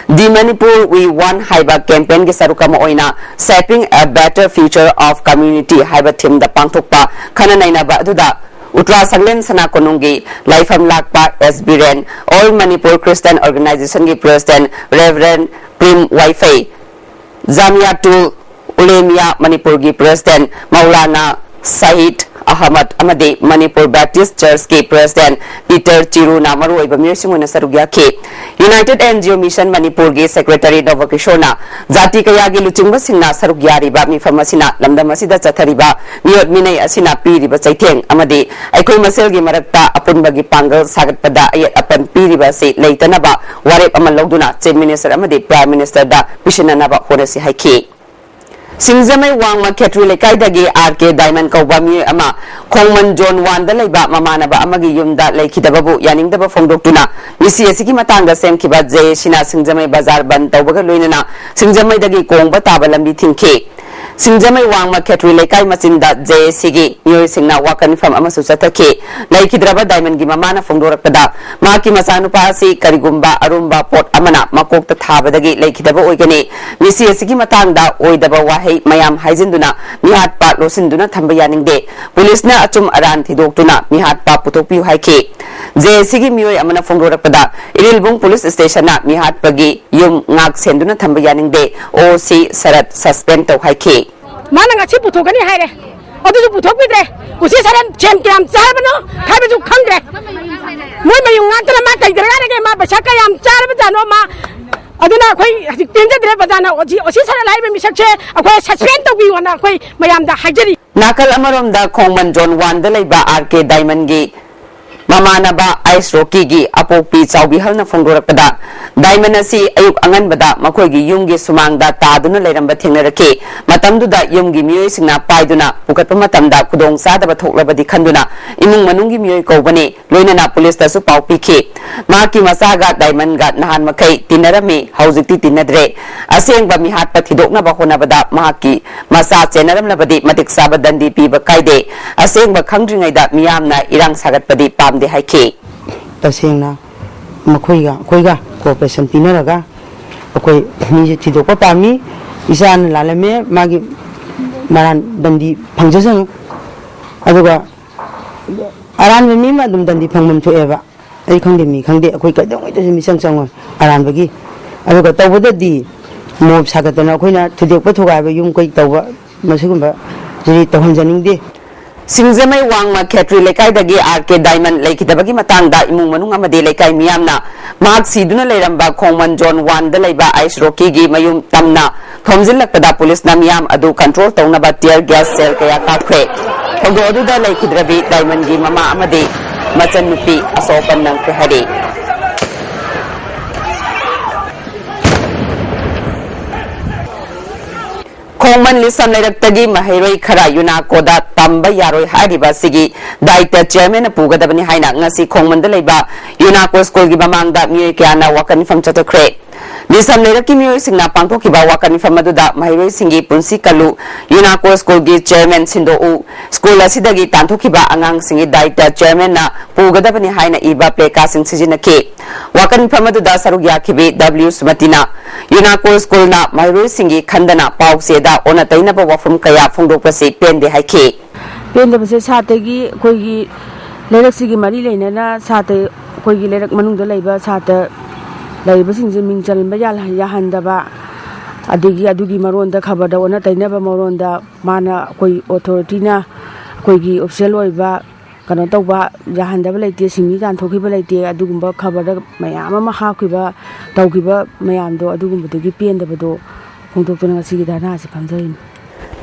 The Manipur We Want ꯍꯥꯏꯕ campaign ꯒꯤ ꯁꯔꯨꯛ ꯑꯃ ꯑꯣꯏꯅ Shaping a Better Future of Community ꯍꯥꯏꯕ theme ꯗ ꯄꯥꯡꯊꯣꯛꯄ ꯈꯟꯅ ꯅꯩꯅꯕ ꯑꯗꯨꯗ ꯎꯇ꯭ꯔꯥ ꯁꯪꯂꯦꯟ ꯁꯅꯥ ꯀꯣꯅꯨꯡꯒꯤ ꯂꯥꯏꯐꯝ ꯂꯥꯛꯄ ꯑꯦꯁ Biren, All Manipur Christian Organization ꯒꯤ president Reverend ꯄ꯭ꯔꯤꯝ ꯋꯥꯏꯐꯩ, ꯖꯥꯃꯤꯌꯥꯇꯨꯜ ꯎꯂꯦꯃꯤꯌꯥ ꯃꯅꯤꯄꯨꯔꯒꯤ president ꯃꯧꯂꯥꯅꯥ ꯁꯍꯤꯗ ꯑꯍꯃꯗ ꯑꯃꯗꯤ ꯃꯅꯤꯄꯨꯔ ꯕꯦꯞꯇꯤꯁ ꯆꯔꯆꯀꯤ president ꯄꯤꯇꯔ ꯆꯤꯔꯨꯅ ꯃꯔꯨꯑꯣꯏꯕ ꯃꯤꯑꯣꯏꯁꯤꯡ ꯑꯣꯏꯅ ꯁꯔꯨꯛ ꯌꯥꯈꯤ꯫ United N G O Mission ꯃꯅꯤꯄꯨꯔꯒꯤ secretary ꯅꯕꯀꯤꯁꯣꯔꯅ ꯖꯥꯇꯤ ꯀꯌꯥꯒꯤ ꯂꯨꯆꯤꯡꯕꯁꯤꯡꯅ ꯁꯔꯨꯛ ꯌꯥꯔꯤꯕ ꯃꯤꯐꯝ ꯑꯁꯤꯅ ꯂꯝꯗꯝ ꯑꯁꯤꯗ ꯆꯠꯊꯔꯤꯕ ꯃꯤꯑꯣꯠ ꯃꯤꯅꯩ ꯑꯁꯤꯅ ꯄꯤꯔꯤꯕ ꯆꯩꯊꯦꯡ ꯑꯃꯗꯤ ꯑꯩꯈꯣꯏ ꯃꯁꯦꯜꯒꯤ ꯃꯔꯛꯇ ꯑꯄꯨꯟꯕꯒꯤ ꯄꯥꯡꯒꯜ ꯁꯥꯒꯠꯄꯗ ꯑꯌꯦꯠ ꯑꯄꯟ ꯄꯤꯔꯤꯕ ꯑꯁꯤ ꯂꯩꯇꯅꯕ ꯋꯥꯔꯦꯞ ꯑꯃ ꯂꯧꯗꯨꯅ Chief Minister ꯑꯃꯗꯤ Prime Minister ꯗ ꯄꯤꯁꯤꯟꯅꯅꯕ ꯍꯣꯠꯅꯁꯤ ꯍꯥꯏꯈꯤ꯫ ꯁꯤꯡꯖꯃꯩ ꯋꯥꯡꯃ ꯈꯦꯇ꯭ꯔꯤ ꯂꯩꯀꯥꯏꯗꯒꯤ ꯑꯥꯔ ꯀꯦ ꯗꯥꯏꯃꯟ ꯀꯧꯕ ꯃꯤꯑꯣꯏ ꯑꯃ ꯈꯣꯡꯃꯟ Zone One ꯗ ꯂꯩꯕ ꯃꯃꯥꯟꯅꯕ ꯑꯃꯒꯤ ꯌꯨꯝꯗ ꯂꯩꯈꯤꯗꯕꯕꯨ ꯌꯥꯅꯤꯡꯗꯕ ꯐꯣꯡꯗꯣꯛꯇꯨꯅ ꯃꯤꯁꯤ ꯑꯁꯤꯒꯤ ꯃꯇꯥꯡꯗ ꯁꯦꯝꯈꯤꯕ ꯖꯦ ꯑꯦ ꯁꯤꯅ ꯁꯤꯡꯖꯃꯩ ꯕꯖꯥꯔ ꯕꯟ ꯇꯧꯕꯒ ꯂꯣꯏꯅꯅ ꯁꯤꯡꯖꯃꯩꯗꯒꯤ ꯀꯣꯡꯕ ꯇꯥꯕ ꯂꯝꯕꯤ ꯊꯤꯡꯈꯤ꯫ ꯁꯤꯡꯖꯃꯩ ꯋꯥꯡꯃ ꯈꯦꯇ꯭ꯔꯤ ꯂꯩꯀꯥꯏ ꯃꯆꯤꯟꯗ ꯖꯦ ꯑꯦ ꯁꯤꯒꯤ ꯃꯤꯑꯣꯏꯁꯤꯡꯅ ꯋꯥꯀꯠ ꯃꯤꯐꯝ ꯑꯃꯁꯨ ꯆꯠꯊꯈꯤ꯫ ꯂꯩꯈꯤꯗ꯭ꯔꯕ ꯗꯥꯏꯃꯟꯒꯤ ꯃꯃꯥꯅ ꯐꯣꯡꯗꯣꯔꯛꯄꯗ, ꯃꯍꯥꯛꯀꯤ ꯃꯆꯥꯅꯨꯄꯥ ꯑꯁꯤ ꯀꯔꯤꯒꯨꯝꯕ ꯑꯔꯨꯝꯕ ꯄꯣꯠ ꯑꯃꯅ ꯃꯀꯣꯛꯇ ꯊꯥꯕꯗꯒꯤ ꯂꯩꯈꯤꯗꯕ ꯑꯣꯏꯒꯅꯤ꯫ ꯃꯤꯁꯤ ꯑꯁꯤꯒꯤ ꯃꯇꯥꯡꯗ ꯑꯣꯏꯗꯕ ꯋꯥꯍꯩ ꯃꯌꯥꯝ ꯍꯥꯏꯖꯤꯟꯗꯨꯅ ꯃꯤꯍꯥꯠꯄ ꯂꯣꯠꯁꯤꯟꯗꯨꯅ ꯊꯝꯕ ꯌꯥꯅꯤꯡꯗꯦ꯫ ꯄꯨꯂꯤꯁꯅ ꯑꯆꯨꯝ ꯑꯔꯥꯟ ꯊꯤꯗꯣꯛꯇꯨꯅ ꯃꯤꯍꯥꯠꯄ ꯄꯨꯊꯣꯛꯄꯤꯌꯨ ꯍꯥꯏꯈꯤ꯫ ꯖꯦ ꯑꯦ ꯁꯤꯒꯤ ꯃꯤꯑꯣꯏ ꯑꯃꯅ ꯐꯣꯡꯗꯣꯔꯛꯄꯗ, ꯏꯔꯤꯜꯕꯨꯡ ꯄꯨꯂꯤꯁ ꯁ꯭ꯇꯦꯁꯟꯅ ꯃꯤꯍꯥꯠꯄꯒꯤ ꯌꯨꯝ ꯉꯥꯛ ꯁꯦꯟꯗꯨꯅ ꯊꯝꯕ ꯌꯥꯅꯤꯡꯗꯦ, ꯑꯣ ꯁꯤ ꯁꯔꯠ suspend ꯇꯧ ꯍꯥꯏꯈꯤ꯫ ꯃꯥꯅ ꯉꯁꯤ ꯄꯨꯊꯣꯛꯀꯅꯤ ꯍꯥꯏꯔꯦ, ꯑꯗꯨꯁꯨ ꯄꯨꯊꯣꯛꯄꯤꯗ꯭ꯔꯦ꯫ ꯎꯆꯤ ꯁꯔꯠ ꯁꯦꯟ ꯀꯌꯥꯝ ꯆꯥꯕꯅꯣ ꯍꯥꯏꯕꯁꯨ ꯈꯪꯗ꯭ꯔꯦ꯫ ꯃꯣꯏ ꯃꯌꯨꯝ ꯉꯥꯛꯇꯅ ꯃꯥ ꯀꯩꯗꯧꯔꯒꯦ? ꯃꯥ ꯄꯩꯁꯥ ꯀꯌꯥꯝ ꯇꯥꯅ ꯑꯣꯁꯤ ꯁꯔꯜ ꯍꯥꯏꯔꯤꯕ ꯃꯤꯁꯛꯁꯦ ꯑꯩꯈꯣꯏ ꯁꯁꯄꯦꯟ ꯇꯧꯕꯤꯌꯣꯅ ꯑꯩꯈꯣꯏ ꯃꯌꯥꯝꯗ ꯍꯥꯏꯖꯔꯤ꯫ ꯅꯥꯀꯜ ꯑꯃꯔꯣꯝꯗ ꯈꯣꯡꯃꯟ ꯖꯣꯟ ꯋꯥꯟꯗ ꯂꯩꯕ ꯑꯥꯔ ꯀꯦ ꯗꯥꯏꯃꯟꯒꯤ ꯃꯃꯥꯟꯅꯕ ꯑꯥꯏꯁ ꯔꯣꯀꯤꯒꯤ ꯑꯄꯣꯛꯄꯤ ꯆꯥꯎꯕꯤꯍꯜꯅ ꯐꯣꯡꯗꯣꯔꯛꯄꯗ, ꯗꯥꯏꯃꯟ ꯑꯁꯤ ꯑꯌꯨꯛ ꯑꯉꯟꯕꯗ ꯃꯈꯣꯏꯒꯤ ꯌꯨꯝꯒꯤ ꯁꯨꯃꯥꯡꯗ ꯇꯥꯗꯨꯅ ꯂꯩꯔꯝꯕ ꯊꯦꯡꯅꯔꯛꯈꯤ꯫ ꯃꯇꯝꯗꯨꯗ ꯌꯨꯝꯒꯤ ꯃꯤꯑꯣꯏꯁꯤꯡꯅ ꯄꯥꯏꯗꯨꯅ ꯄꯨꯈꯠꯄ ꯃꯇꯝꯗ ꯈꯨꯗꯣꯡ ꯆꯥꯗꯕ ꯊꯣꯛꯂꯕꯗꯤ ꯈꯟꯗꯨꯅ ꯏꯃꯨꯡ ꯃꯅꯨꯡꯒꯤ ꯃꯤꯑꯣꯏ ꯀꯧꯕꯅꯤ꯫ ꯂꯣꯏꯅꯅ ꯄꯨꯂꯤꯁꯇꯁꯨ ꯄꯥꯎ ꯄꯤꯈꯤ꯫ ꯃꯍꯥꯛꯀꯤ ꯃꯆꯥꯒ ꯗꯥꯏꯃꯟꯒ ꯅꯍꯥꯟ ꯃꯈꯩ ꯇꯤꯟꯅꯔꯝꯃꯤ, ꯍꯧꯖꯤꯛꯇꯤ ꯇꯤꯟꯅꯗ꯭ꯔꯦ꯫ ꯑꯁꯦꯡꯕ ꯃꯤꯍꯥꯠꯄ ꯊꯤꯗꯣꯛꯅꯕ ꯍꯣꯠꯅꯕꯗ ꯃꯍꯥꯛꯀꯤ ꯃꯆꯥ ꯆꯦꯟꯅꯔꯝꯂꯕꯗꯤ ꯃꯇꯤꯛ ꯆꯥꯕ ꯗꯟꯗꯤ ꯄꯤꯕ ꯀꯥꯏꯗꯦ꯫ ꯑꯁꯦꯡꯕ ꯈꯪꯗ꯭ꯔꯤꯉꯩꯗ ꯃꯤꯌꯥꯝꯅ ꯏꯔꯥꯡ ꯁꯥꯒꯠꯄꯗꯤ ꯄꯥꯝꯗꯦ ꯍꯥꯏꯈꯤ꯫ ꯇꯁꯦꯡꯅ ꯃꯈꯣꯏꯒ ꯑꯩꯈꯣꯏꯒ cooperation ꯄꯤꯅꯔꯒ ꯑꯩꯈꯣꯏ ꯃꯤꯁꯦ ꯊꯤꯗꯣꯛꯄ ꯄꯥꯝꯃꯤ꯫ ꯏꯆꯥꯅ ꯂꯥꯜꯂꯝꯃꯦ, ꯃꯥꯒꯤ ꯃꯔꯥꯟ ꯗꯟꯗꯤ ꯐꯪꯖꯁꯅꯨ꯫ ꯑꯗꯨꯒ ꯑꯔꯥꯟꯕ ꯃꯤ ꯑꯃ ꯑꯗꯨꯝ ꯗꯟꯗꯤ ꯐꯪꯐꯝ ꯊꯣꯛꯑꯦꯕ꯫ ꯑꯩ ꯈꯪꯗꯦ, ꯃꯤ ꯈꯪꯗꯦ, ꯑꯩꯈꯣꯏ ꯀꯩꯗꯧꯉꯩꯗꯁꯨ ꯃꯤꯆꯪ ꯆꯪꯉꯣꯏ ꯑꯔꯥꯟꯕꯒꯤ꯫ ꯑꯗꯨꯒ ꯇꯧꯕꯗꯗꯤ ꯃꯣꯞ ꯁꯥꯒꯠꯇꯅ ꯑꯩꯈꯣꯏꯅ ꯊꯨꯗꯦꯛꯄ ꯊꯨꯒꯥꯏꯕ, ꯌꯨꯝ ꯀꯩ ꯇꯧꯕ, ꯃꯁꯤꯒꯨꯝꯕꯁꯤꯗꯤ ꯇꯧꯍꯟꯖꯅꯤꯡꯗꯦ꯫ ꯁꯤꯡꯖꯃꯩ ꯋꯥꯡꯃ ꯈꯦꯇ꯭ꯔꯤ ꯂꯩꯀꯥꯏꯗꯒꯤ ꯑꯥꯔ ꯀꯦ ꯗꯥꯏꯃꯟ ꯂꯩꯈꯤꯗꯕꯒꯤ ꯃꯇꯥꯡꯗ ꯏꯃꯨꯡ ꯃꯅꯨꯡ ꯑꯃꯗꯤ ꯂꯩꯀꯥꯏ ꯃꯤꯌꯥꯝꯅ ꯃꯍꯥꯛ ꯁꯤꯗꯨꯅ ꯂꯩꯔꯝꯕ ꯈꯣꯡꯃꯟ ꯖꯣꯟ ꯋꯥꯟꯗ ꯂꯩꯕ ꯑꯥꯏꯁ ꯔꯣꯀꯤꯒꯤ ꯃꯌꯨꯝ ꯇꯝꯅ ꯊꯣꯝꯖꯤꯜꯂꯛꯄꯗ ꯄꯨꯂꯤꯁꯅ ꯃꯤꯌꯥꯝ ꯑꯗꯨ control ꯇꯧꯅꯕ tear gas shell ꯀꯌꯥ ꯀꯥꯞꯈ꯭ꯔꯦ꯫ ꯊꯧꯗꯣꯛ ꯑꯗꯨꯗ ꯂꯩꯈꯤꯗ꯭ꯔꯕꯤ ꯗꯥꯏꯃꯟꯒꯤ ꯃꯃꯥ ꯑꯃꯗꯤ ꯃꯆꯟꯅꯨꯄꯤ ꯑꯁꯣꯛ ꯑꯄꯟ ꯅꯪꯈ꯭ꯔꯦ ꯍꯥꯏꯔꯤ꯫ ꯈꯣꯡꯃꯟ ꯂꯤꯁꯝ ꯂꯩꯔꯛꯇꯒꯤ ꯃꯍꯩꯔꯣꯏ ꯈꯔ ꯌꯨꯅꯥꯀꯣꯗ ꯇꯝꯕ ꯌꯥꯔꯣꯏ ꯍꯥꯏꯔꯤꯕ ꯑꯁꯤꯒꯤ ꯗꯥꯏꯇ ꯆꯤꯌꯔꯃꯦꯟꯅ ꯄꯨꯒꯗꯕꯅꯤ ꯍꯥꯏꯅ ꯉꯁꯤ ꯈꯣꯡꯃꯟꯗ ꯂꯩꯕ ꯌꯨꯅꯥꯀꯣ ꯁ꯭ꯀꯨꯜꯒꯤ ꯃꯃꯥꯡꯗ ꯃꯤꯑꯣꯏ ꯀꯌꯥꯅ ꯋꯥꯀꯠ ꯃꯤꯐꯝ ꯆꯠꯊꯈ꯭ꯔꯦ꯫ ꯂꯤꯁꯝ ꯂꯩꯔꯛꯀꯤ ꯃꯤꯑꯣꯏꯁꯤꯡꯅ ꯄꯥꯡꯊꯣꯛꯈꯤꯕ ꯋꯥꯀꯠ ꯃꯤꯐꯝ ꯑꯗꯨꯗ ꯃꯍꯩꯔꯣꯏꯁꯤꯡꯒꯤ ꯄꯨꯟꯁꯤ ꯀꯜꯂꯨ, ꯌꯨꯅꯥꯀꯣ ꯁ꯭ꯀꯨꯜꯒꯤ ꯆꯤꯌꯔꯃꯦꯟ ꯁꯤꯟꯗꯣꯛꯎ, ꯁ꯭ꯀꯨꯜ ꯑꯁꯤꯗꯒꯤ ꯇꯥꯟꯊꯣꯛꯈꯤꯕ ꯑꯉꯥꯡꯁꯤꯡꯒꯤ ꯗꯥꯏꯇ ꯆꯤꯌꯔꯃꯦꯟꯅ ꯄꯨꯒꯗꯕꯅꯤ ꯍꯥꯏꯅ ꯏꯕ placardꯁꯤꯡ ꯁꯤꯖꯤꯟꯅꯈꯤ꯫ ꯋꯥꯀꯠ ꯃꯤꯐꯝ ꯑꯗꯨꯗ ꯁꯔꯨꯛ ꯌꯥꯈꯤꯕꯤ ꯗꯕ꯭ꯂꯤꯎ ꯁꯨꯃꯇꯤꯅ ꯌꯨꯅꯥꯀꯣ ꯁ꯭ꯀꯨꯜꯅ ꯃꯍꯩꯔꯣꯏꯁꯤꯡꯒꯤ ꯈꯟꯗꯅ ꯄꯥꯎ ꯆꯦꯗ ꯑꯣꯟꯅ ꯇꯩꯅꯕ ꯋꯥꯐꯝ ꯀꯌꯥ ꯐꯣꯡꯗꯣꯛꯄꯁꯤ ꯄꯦꯟꯗꯦ ꯍꯥꯏꯈꯤ꯫ ꯄꯦꯟꯗꯕꯁꯦ ꯁꯥꯇ꯭ꯔꯒꯤ, ꯑꯩꯈꯣꯏꯒꯤ ꯂꯩꯔꯛꯁꯤꯒꯤ ꯃꯔꯤ ꯂꯩꯅꯅ ꯁꯥꯇ꯭ꯔ, ꯑꯩꯈꯣꯏꯒꯤ ꯂꯩꯔꯛ ꯃꯅꯨꯡꯗ ꯂꯩꯕ ꯁꯥꯇ꯭ꯔ ꯂꯩꯔꯤꯕꯁꯤꯡꯁꯦ ꯃꯤꯡ ꯆꯟꯕ ꯌꯥꯜꯍꯟ-, ꯌꯥꯍꯟꯗꯕ, ꯑꯗꯒꯤ ꯑꯗꯨꯒꯤ ꯃꯔꯣꯟꯗ ꯈꯕꯔꯗ ꯑꯣꯟꯅ ꯇꯩꯅꯕ ꯃꯔꯣꯟꯗ ꯃꯥꯅ, ꯑꯩꯈꯣꯏ authorityꯅ, ꯑꯩꯈꯣꯏꯒꯤ official ꯑꯣꯏꯕ ꯀꯩꯅꯣ ꯇꯧꯕ ꯌꯥꯍꯟꯗꯕ ꯂꯩꯇꯦ, ꯁꯤꯡꯃꯤ ꯇꯥꯟꯊꯣꯛꯈꯤꯕ ꯂꯩꯇꯦ꯫ ꯑꯗꯨꯒꯨꯝꯕ ꯈꯕꯔꯗ ꯃꯌꯥꯝ ꯑꯃ ꯍꯥꯞꯈꯤꯕ, ꯇꯧꯈꯤꯕ ꯃꯌꯥꯝꯗꯣ, ꯑꯗꯨꯒꯨꯝꯕꯗꯨꯒꯤ ꯄꯦꯟꯗꯕꯗꯣ ꯐꯣꯡꯗꯣꯛꯇꯨꯅ ꯉꯁꯤꯒꯤ ꯙꯔꯅꯥ ꯑꯁꯤ ꯐꯝꯖꯔꯤꯅꯤ꯫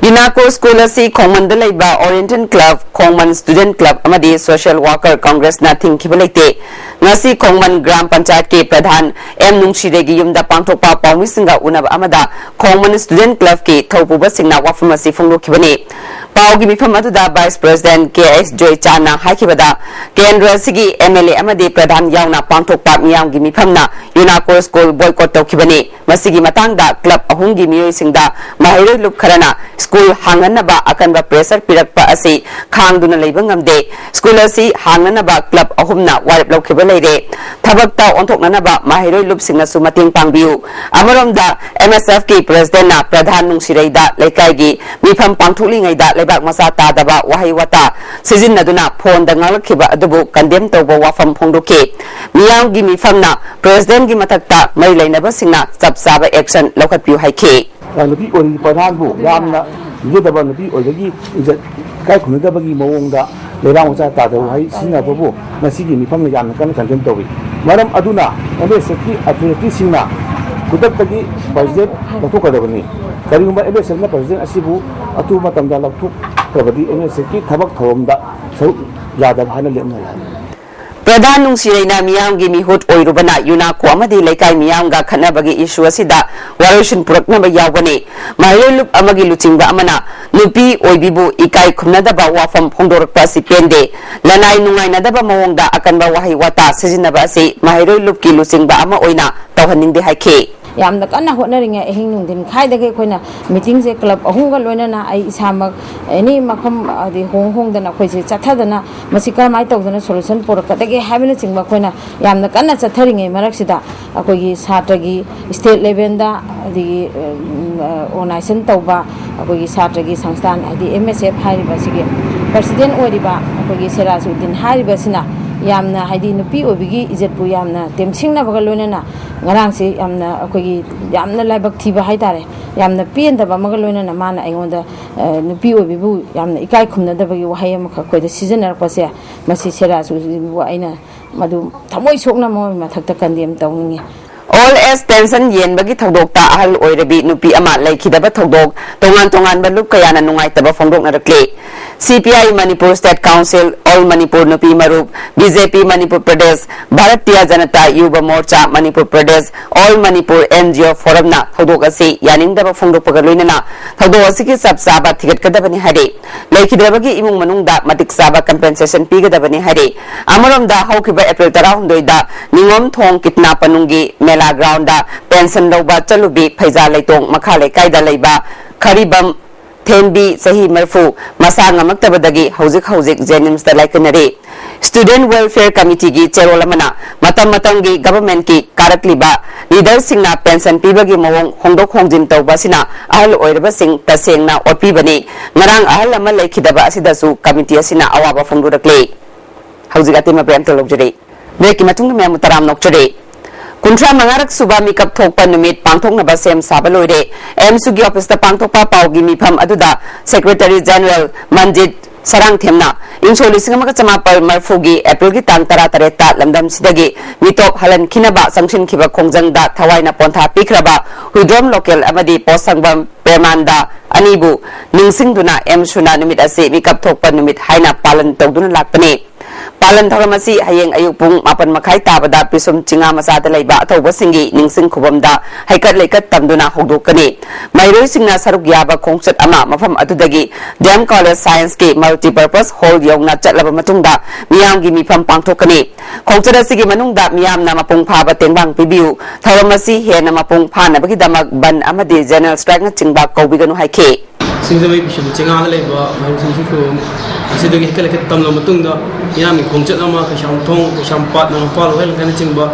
ꯌꯨꯅꯥꯀꯣ ꯁ꯭ꯀꯨꯜ ꯑꯁꯤ ꯈꯣꯡꯃꯟꯗ ꯂꯩꯕ ꯑꯣꯔꯤꯌꯦꯟꯇꯦꯜ ꯀ꯭ꯂꯕ, ꯈꯣꯡꯃꯟ ꯁ꯭ꯇꯨꯗꯦꯟꯠ ꯀ꯭ꯂꯕ ꯑꯃꯗꯤ ꯁꯣꯁꯤꯌꯦꯜ ꯋꯥꯔꯀꯔ ꯀꯣꯡꯒ꯭ꯔꯦꯁꯅ ꯊꯤꯡꯈꯤꯕ ꯂꯩꯇꯦ꯫ ꯉꯁꯤ ꯈꯣꯡꯃꯟ ꯒ꯭ꯔꯥꯝ ꯄꯟꯆꯥꯌꯠꯀꯤ ꯄ꯭ꯔꯙꯥꯟ ꯑꯦꯝ ꯅꯨꯡꯁꯤꯔꯩꯒꯤ ꯌꯨꯝꯗ ꯄꯥꯡꯊꯣꯛꯄ ꯄꯥꯎꯃꯤꯁꯤꯡꯒ ꯎꯅꯕ ꯑꯃꯗ ꯈꯣꯡꯃꯟ ꯁ꯭ꯇꯨꯗꯦꯟꯠ ꯀ꯭ꯂꯕꯀꯤ ꯊꯧꯄꯨꯕꯁꯤꯡꯅ ꯋꯥꯐꯝ ꯑꯁꯤ ꯐꯣꯡꯗꯣꯛꯈꯤꯕꯅꯤ꯫ ꯄꯥꯎꯒꯤ ꯃꯤꯐꯝ ꯑꯗꯨꯗ ꯚꯥꯏꯁ ꯄ꯭ꯔꯦꯁꯤꯗꯦꯟꯠ ꯀꯦ ꯑꯦꯁ ꯖꯣꯏꯆꯥꯟꯅ ꯍꯥꯏꯈꯤꯕꯗ, ꯀꯦꯟꯗ꯭ꯔ ꯑꯁꯤꯒꯤ ꯑꯦꯝ ꯑꯦꯜ ꯑꯦ ꯑꯃꯗꯤ ꯄ꯭ꯔꯙꯥꯟ ꯌꯥꯎꯅ ꯄꯥꯡꯊꯣꯛꯄ ꯃꯤꯌꯥꯝꯒꯤ ꯃꯤꯐꯝꯅ ꯌꯨꯅꯥꯀꯣ ꯁ꯭ꯀꯨꯜ ꯕꯣꯏꯀꯣꯠ ꯇꯧꯈꯤꯕꯅꯤ꯫ ꯃꯁꯤꯒꯤ ꯃꯇꯥꯡꯗ ꯀ꯭ꯂꯕ ꯑꯍꯨꯝꯒꯤ ꯃꯤꯑꯣꯏꯁꯤꯡꯗ ꯃꯍꯩꯔꯣꯏ ꯂꯨꯞ ꯈꯔꯅ ꯁ꯭ꯀꯨꯜ ꯍꯥꯡꯍꯟꯅꯕ ꯑꯀꯟꯕ ꯄ꯭ꯔꯦꯁꯔ ꯄꯤꯔꯛꯄ ꯑꯁꯤ ꯈꯥꯡꯗꯨꯅ ꯂꯩꯕ ꯉꯝꯗꯦ꯫ ꯁ꯭ꯀꯨꯜ ꯑꯁꯤ ꯍꯥꯡꯅꯅꯕ ꯀ꯭ꯂꯕ ꯑꯍꯨꯝꯅ ꯋꯥꯔꯦꯞ ꯂꯧꯈꯤꯕ ꯂꯩꯔꯦ꯫ ꯊꯕꯛꯇ ꯑꯣꯟꯊꯣꯛꯅꯅꯕ ꯃꯍꯩꯔꯣꯏ ꯂꯨꯞꯁꯤꯡꯅꯁꯨ ꯃꯇꯦꯡ ꯄꯥꯡꯕꯤꯌꯨ꯫ ꯑꯃꯔꯣꯝꯗ, ꯑꯦꯝ ꯑꯦꯁ ꯑꯦꯐꯀꯤ ꯄ꯭ꯔꯦꯁꯤꯗꯦꯟꯠꯅ ꯄ꯭ꯔꯙꯥꯟ ꯅꯨꯡꯁꯤꯔꯩꯗ ꯂꯩꯀꯥꯏꯒꯤ ꯃꯤꯐꯝ ꯄꯥꯡꯊꯣꯛꯂꯤꯉꯩꯗ ꯂꯩꯕꯥꯛ ꯃꯆꯥ ꯇꯥꯗꯕ ꯋꯥꯍꯩ ꯋꯥꯇꯥ ꯁꯤꯖꯤꯟꯅꯗꯨꯅ ꯐꯣꯟꯗ ꯉꯥꯡꯂꯛꯈꯤꯕ ꯑꯗꯨꯕꯨ ꯀꯟꯗꯦꯝ ꯇꯧꯕ ꯋꯥꯐꯝ ꯐꯣꯡꯗꯣꯛꯈꯤ꯫ ꯃꯤꯌꯥꯝꯒꯤ ꯃꯤꯐꯝꯅ ꯄ꯭ꯔꯦꯁꯤꯗꯦꯟꯠꯒꯤ ꯃꯊꯛꯇ ꯃꯔꯤ ꯂꯩꯅꯕꯁꯤꯡꯅ ꯆꯞ ꯆꯥꯕ ꯑꯦꯛꯁꯟ ꯂꯧꯈꯠꯄꯤꯌꯨ ꯍꯥꯏꯈꯤ꯫ ꯅꯨꯄꯤ ꯑꯣꯏꯔꯤꯕ ꯄ꯭ꯔꯙꯥꯟꯕꯨ ꯌꯥꯝꯅ ꯂꯨꯖꯗꯕ, ꯅꯨꯄꯤ ꯑꯣꯏꯕꯒꯤ ꯏꯖꯠ ꯏꯀꯥꯏ ꯈꯨꯝꯅꯗꯕꯒꯤ ꯃꯑꯣꯡꯗ ꯂꯩꯕꯥꯛ ꯃꯆꯥ ꯇꯥꯗꯕ ꯋꯥꯍꯩ ꯁꯤꯖꯤꯟꯅꯕꯕꯨ ꯉꯁꯤꯒꯤ ꯃꯤꯐꯝꯅ ꯌꯥꯝꯅ ꯀꯟꯅ ꯀꯟꯗꯦꯝ ꯇꯧꯏ꯫ ꯃꯔꯝ ꯑꯗꯨꯅ ꯑꯦꯝ ꯑꯦꯁ ꯑꯦꯐꯀꯤ ꯑꯣꯊꯣꯔꯤꯇꯤꯁꯤꯡꯅ ꯈꯨꯗꯛꯇꯒꯤ ꯄ꯭ꯔꯁꯤꯗꯦꯟ ꯂꯧꯊꯣꯛꯀꯗꯕꯅꯤ꯫ ꯀꯔꯤꯒꯨꯝꯕ ꯑꯦꯝ ꯑꯦꯁ ꯑꯦꯐꯅ ꯄ꯭ꯔꯁꯤꯗꯦꯟ ꯑꯁꯤꯕꯨ ꯑꯊꯨꯕ ꯃꯇꯝꯗ ꯂꯧꯊꯣꯛꯇ꯭ꯔꯕꯗꯤ ꯑꯦꯝ ꯑꯦꯁ ꯑꯦꯐꯀꯤ ꯊꯕꯛ ꯊꯧꯔꯝꯗ ꯁꯔꯨꯛ ꯌꯥꯗꯕ ꯍꯥꯏꯅ ꯂꯦꯞꯅꯔꯦ ꯍꯥꯏ꯫ ꯄ꯭ꯔꯙꯥꯟ ꯅꯨꯡꯁꯤꯔꯩꯅ ꯃꯤꯌꯥꯝꯒꯤ ꯃꯤꯍꯨꯠ ꯑꯣꯏꯔꯨꯕꯅ ꯌꯨꯅꯥꯀꯣ ꯑꯃꯗꯤ ꯂꯩꯀꯥꯏ ꯃꯤꯌꯥꯝꯒ ꯈꯠꯅꯕꯒꯤ ꯏꯁꯨ ꯑꯁꯤꯗ ꯋꯥꯔꯣꯏꯁꯤꯟ ꯄꯨꯔꯛꯅꯕ ꯌꯥꯎꯒꯅꯤ꯫ ꯃꯍꯩꯔꯣꯏ ꯂꯨꯞ ꯑꯃꯒꯤ ꯂꯨꯆꯤꯡꯕ ꯑꯃꯅ ꯅꯨꯄꯤ ꯑꯣꯏꯕꯤꯕꯨ ꯏꯀꯥꯏ ꯈꯨꯝꯅꯗꯕ ꯋꯥꯐꯝ ꯐꯣꯡꯗꯣꯔꯛꯄ ꯑꯁꯤ ꯄꯦꯟꯗꯦ꯫ ꯂꯅꯥꯏ ꯅꯨꯡꯉꯥꯏꯅꯗꯕ ꯃꯑꯣꯡꯗ ꯑꯀꯟꯕ ꯋꯥꯍꯩ ꯋꯥꯇꯥ ꯁꯤꯖꯤꯟꯅꯕ ꯑꯁꯤ ꯃꯍꯩꯔꯣꯏ ꯂꯨꯞꯀꯤ ꯂꯨꯆꯤꯡꯕ ꯑꯃ ꯑꯣꯏꯅ ꯇꯧꯍꯟꯅꯤꯡꯗꯦ ꯍꯥꯏꯈꯤ꯫ ꯌꯥꯝꯅ ꯀꯟꯅ ꯍꯣꯠꯅꯔꯤꯉꯩ ꯑꯍꯤꯡ ꯅꯨꯡꯊꯤꯟ ꯈꯥꯏꯗꯒꯩ ꯑꯩꯈꯣꯏꯅ ꯃꯤꯇꯤꯡꯁꯦ ꯀ꯭ꯂꯕ ꯑꯍꯨꯝꯒ ꯂꯣꯏꯅꯅ ꯑꯩ ꯏꯁꯥꯃꯛ ꯑꯦꯅꯤ ꯃꯐꯝ, ꯍꯥꯏꯗꯤ ꯍꯣꯡ ꯍꯣꯡꯗꯅ ꯑꯩꯈꯣꯏꯁꯦ ꯆꯠꯊꯗꯅ ꯃꯁꯤ ꯀꯔꯝꯍꯥꯏꯅ ꯇꯧꯗꯅ ꯁꯣꯂꯨꯁꯟ ꯄꯨꯔꯛꯀꯗꯒꯦ ꯍꯥꯏꯕꯅꯆꯤꯡꯕ ꯑꯩꯈꯣꯏꯅ ꯌꯥꯝꯅ ꯀꯟꯅ ꯆꯠꯊꯔꯤꯉꯩ ꯃꯔꯛꯁꯤꯗ ꯑꯩꯈꯣꯏꯒꯤ ꯁꯥꯇ꯭ꯔꯒꯤ ꯁ꯭ꯇꯦꯠ ꯂꯦꯚꯦꯜꯗ, ꯑꯗꯒꯤ, ꯎꯝ, ꯑꯣꯔꯒꯅꯥꯏꯖꯦꯁꯟ ꯇꯧꯕ ꯑꯩꯈꯣꯏꯒꯤ ꯁꯥꯇ꯭ꯔꯒꯤ ꯁꯪꯁꯊꯥꯟ, ꯍꯥꯏꯗꯤ ꯑꯦꯝ ꯑꯦꯁ ꯑꯦꯐ ꯍꯥꯏꯔꯤꯕ ꯑꯁꯤꯒꯤ ꯄ꯭ꯔꯁꯤꯗꯦꯟ ꯑꯣꯏꯔꯤꯕ ꯑꯩꯈꯣꯏꯒꯤ ꯁꯦꯔꯥꯖ ꯎꯗꯤꯟ ꯍꯥꯏꯔꯤꯕꯁꯤꯅ ꯌꯥꯝꯅ, ꯍꯥꯏꯗꯤ ꯅꯨꯄꯤ ꯑꯣꯏꯕꯒꯤ ꯏꯖꯠꯄꯨ ꯌꯥꯝꯅ ꯇꯦꯝꯁꯤꯡꯅꯕꯒ ꯂꯣꯏꯅꯅ ꯉꯔꯥꯡꯁꯦ ꯌꯥꯝꯅ ꯑꯩꯈꯣꯏꯒꯤ ꯌꯥꯝꯅ ꯂꯥꯏꯕꯛ ꯊꯤꯕ ꯍꯥꯏꯇꯥꯔꯦ꯫ ꯌꯥꯝꯅ ꯄꯦꯟꯗꯕ ꯑꯃꯒ ꯂꯣꯏꯅꯅ ꯃꯥꯅ ꯑꯩꯉꯣꯟꯗ, ꯑ, ꯅꯨꯄꯤ ꯑꯣꯏꯕꯤꯕꯨ ꯌꯥꯝꯅ ꯏꯀꯥꯏ ꯈꯨꯝꯅꯗꯕꯒꯤ ꯋꯥꯍꯩ ꯑꯃꯈꯛ ꯑꯩꯈꯣꯏꯗ ꯁꯤꯖꯤꯟꯅꯔꯛꯄꯁꯦ, ꯃꯁꯤ ꯁꯦꯔꯥꯖ ꯎꯖꯤꯕꯨ ꯑꯩꯅ ꯃꯗꯨ ꯊꯃꯣꯏ ꯁꯣꯛꯅ ꯃꯣꯏ ꯃꯊꯛꯇ condemn ꯇꯧꯅꯤꯡꯉꯤ꯫ Old age pension ꯌꯦꯟꯕꯒꯤ ꯊꯧꯗꯣꯛꯇ ꯑꯍꯜ ꯑꯣꯏꯔꯕꯤ ꯅꯨꯄꯤ ꯑꯃ ꯂꯩꯈꯤꯗꯕ ꯊꯧꯗꯣꯛ ꯇꯣꯉꯥꯟ ꯇꯣꯉꯥꯟꯕ ꯂꯨꯞ ꯀꯌꯥꯅ ꯅꯨꯡꯉꯥꯏꯇꯕ ꯐꯣꯡꯗꯣꯛꯅꯔꯛꯂꯤ꯫ C P I Manipur State Council, All Manipur ꯅꯨꯄꯤ ꯃꯔꯨꯞ, B J P Manipur Pradesh, Bharatiya Janata Yuva Morcha Manipur Pradesh, All Manipur N G O Forum ꯅ ꯊꯧꯗꯣꯛ ꯑꯁꯤ ꯌꯥꯅꯤꯡꯗꯕ ꯐꯣꯡꯗꯣꯛꯄꯒ ꯂꯣꯏꯅꯅ ꯊꯧꯗꯣꯛ ꯑꯁꯤꯒꯤ ꯆꯞ ꯆꯥꯕ ꯊꯤꯒꯠꯀꯗꯕꯅꯤ ꯍꯥꯏꯔꯤ꯫ ꯂꯩꯈꯤꯗ꯭ꯔꯕꯒꯤ ꯏꯃꯨꯡ ꯃꯅꯨꯡꯗ ꯃꯇꯤꯛ ꯆꯥꯕ compensation ꯄꯤꯒꯗꯕꯅꯤ ꯍꯥꯏꯔꯤ꯫ ꯑꯃꯔꯣꯝꯗ ꯍꯧꯈꯤꯕ April ꯇꯔꯥꯍꯨꯝꯗꯣꯏꯗ ꯅꯤꯉꯣꯝ ꯊꯣꯡ ꯀꯤꯠꯅꯥ ꯄꯅꯨꯡꯒꯤ ꯃꯦꯂꯥ ground ꯗ pension ꯂꯧꯕ ꯆꯠꯂꯨꯕꯤ ꯐꯩꯖꯥ ꯂꯩꯇꯣꯡ ꯃꯈꯥ ꯂꯩꯀꯥꯏꯗ ꯂꯩꯕ ꯈꯔꯤꯕꯝ ꯊꯦꯝꯕꯤ, ꯆꯍꯤ ꯃꯔꯤꯐꯨ, ꯃꯁꯥ ꯉꯝꯃꯛꯇꯕꯗꯒꯤ ꯍꯧꯖꯤꯛ ꯍꯧꯖꯤꯛ JNIMS ꯇ ꯂꯥꯏꯀꯠꯅꯔꯤ꯫ Student Welfare Committee ꯒꯤ ꯆꯦꯔꯣꯜ ꯑꯃꯅ ꯃꯇꯝ ꯃꯇꯝꯒꯤ government ꯀꯤ ꯀꯥꯔꯛꯂꯤꯕ leader ꯁꯤꯡꯅ pension ꯄꯤꯕꯒꯤ ꯃꯑꯣꯡ ꯍꯣꯡꯗꯣꯛ ꯍꯣꯡꯖꯤꯟ ꯇꯧꯕ ꯑꯁꯤꯅ ꯑꯍꯜ ꯑꯣꯏꯔꯕꯁꯤꯡ ꯇꯁꯦꯡꯅ ꯑꯣꯠꯄꯤꯕꯅꯤ꯫ ꯉꯔꯥꯡ ꯑꯍꯜ ꯑꯃ ꯂꯩꯈꯤꯗꯕ ꯑꯁꯤꯗꯁꯨ committee ꯑꯁꯤꯅ ꯑꯋꯥꯕ ꯐꯣꯡꯗꯣꯔꯛꯂꯤ꯫ ꯍꯧꯖꯤꯛ ꯑꯇꯦꯟꯕ break ꯑꯃꯇ ꯂꯧꯖꯔꯤ꯫ Break ꯀꯤ ꯃꯇꯨꯡꯗ ꯃꯌꯥꯝꯕꯨ ꯇꯔꯥꯝꯅ ꯑꯣꯛꯆꯔꯤ꯫ ꯀꯨꯟꯊ꯭ꯔꯥ ꯃꯉꯥꯔꯛ ꯁꯨꯕ ꯃꯤꯀꯞ ꯊꯣꯛꯄ ꯅꯨꯃꯤꯠ ꯄꯥꯡꯊꯣꯛꯅꯕ ꯁꯦꯝ ꯁꯥꯕ ꯂꯣꯏꯔꯦ꯫ AMSU ꯒꯤ office ꯇ ꯄꯥꯡꯊꯣꯛꯄ ꯄꯥꯎꯒꯤ ꯃꯤꯐꯝ ꯑꯗꯨꯗ Secretary General ꯃꯟꯖꯤꯠ ꯁꯔꯥꯡꯊꯦꯝꯅ ꯏꯪ ꯁꯣꯛ ꯂꯤꯁꯤꯡ ꯑꯃꯒ ꯆꯃꯥꯄꯜ ꯃꯔꯤꯐꯨꯒꯤ April ꯒꯤ ꯇꯥꯡ ꯇꯔꯥꯇꯔꯦꯠꯇ ꯂꯝꯗꯝꯁꯤꯗꯒꯤ ꯃꯤꯇꯣꯞ ꯍꯜꯍꯟꯈꯤꯅꯕ ꯆꯪꯁꯤꯟꯈꯤꯕ ꯈꯣꯡꯖꯪꯗ ꯊꯋꯥꯏꯅ ꯄꯣꯟꯊꯥ ꯄꯤꯈ꯭ꯔꯕ ꯍꯨꯏꯗ꯭ꯔꯣꯝ ꯂꯣꯀꯦꯜ ꯑꯃꯗꯤ ꯄꯣꯠꯁꯪꯕꯝ ꯄ꯭ꯔꯦꯃꯥꯟꯗ ꯑꯅꯤꯕꯨ ꯅꯤꯡꯁꯤꯡꯗꯨꯅ AMSU ꯅ ꯅꯨꯃꯤꯠ ꯑꯁꯤ ꯃꯤꯀꯞ ꯊꯣꯛꯄ ꯅꯨꯃꯤꯠ ꯍꯥꯏꯅ ꯄꯥꯂꯟ ꯇꯧꯗꯨꯅ ꯂꯥꯛꯄꯅꯤ꯫ ꯄꯥꯂꯟ ꯊꯧꯔꯝ ꯑꯁꯤ ꯍꯌꯦꯡ ꯑꯌꯨꯛ ꯄꯨꯡ ꯃꯥꯄꯟ ꯃꯈꯥꯏ ꯇꯥꯕꯗ ꯄꯤꯁꯨꯝ ꯆꯤꯉꯥ ꯃꯆꯥꯗ ꯂꯩꯕ ꯑꯊꯧꯕꯁꯤꯡꯒꯤ ꯅꯤꯡꯁꯤꯡ ꯈꯨꯕꯝꯗ ꯍꯩꯀꯠ ꯂꯩꯀꯠ ꯇꯝꯗꯨꯅ ꯍꯧꯗꯣꯛꯀꯅꯤ꯫ ꯃꯍꯩꯔꯣꯏꯁꯤꯡꯅ ꯁꯔꯨꯛ ꯌꯥꯕ ꯈꯣꯡꯆꯠ ꯑꯃ ꯃꯐꯝ ꯑꯗꯨꯗꯒꯤ D M College Science ꯀꯤ multipurpose hall ꯌꯧꯅ ꯆꯠꯂꯕ ꯃꯇꯨꯡꯗ ꯃꯤꯌꯥꯝꯒꯤ ꯃꯤꯐꯝ ꯄꯥꯡꯊꯣꯛꯀꯅꯤ꯫ ꯈꯣꯡꯆꯠ ꯑꯁꯤꯒꯤ ꯃꯅꯨꯡꯗ ꯃꯤꯌꯥꯝꯅ ꯃꯄꯨꯡ ꯐꯥꯕ ꯇꯦꯡꯕꯥꯡ ꯄꯤꯕꯤꯌꯨ꯫ ꯊꯧꯔꯝ ꯑꯁꯤ ꯍꯦꯟꯅ ꯃꯄꯨꯡ ꯐꯥꯅꯕꯒꯤꯗꯃꯛ ꯕꯟ ꯑꯃꯗꯤ general strike ꯅꯆꯤꯡꯕ ꯀꯧꯕꯤꯒꯅꯨ ꯍꯥꯏꯈꯤ꯫ ꯁꯤꯡꯖꯃꯩ ꯄꯤꯁꯨꯝ ꯆꯤꯉꯥꯗ ꯂꯩꯕ ꯃꯍꯩꯔꯣꯏꯁꯤꯡ ꯈꯨꯔꯨꯝ ꯑꯁꯤꯗꯒꯤ ꯍꯩꯀꯠ ꯂꯩꯀꯠ ꯇꯝꯂꯕ ꯃꯇꯨꯡꯗ ꯃꯤꯌꯥꯝꯒꯤ ꯈꯣꯡꯆꯠ ꯑꯃ ꯀꯩꯁꯥꯝꯊꯣꯡ, ꯀꯩꯁꯥꯝꯄꯥꯠ, ꯅꯒꯥꯝꯄꯥꯜ, ꯋꯥꯍꯦꯡ ꯂꯩꯀꯥꯏꯅꯆꯤꯡꯕ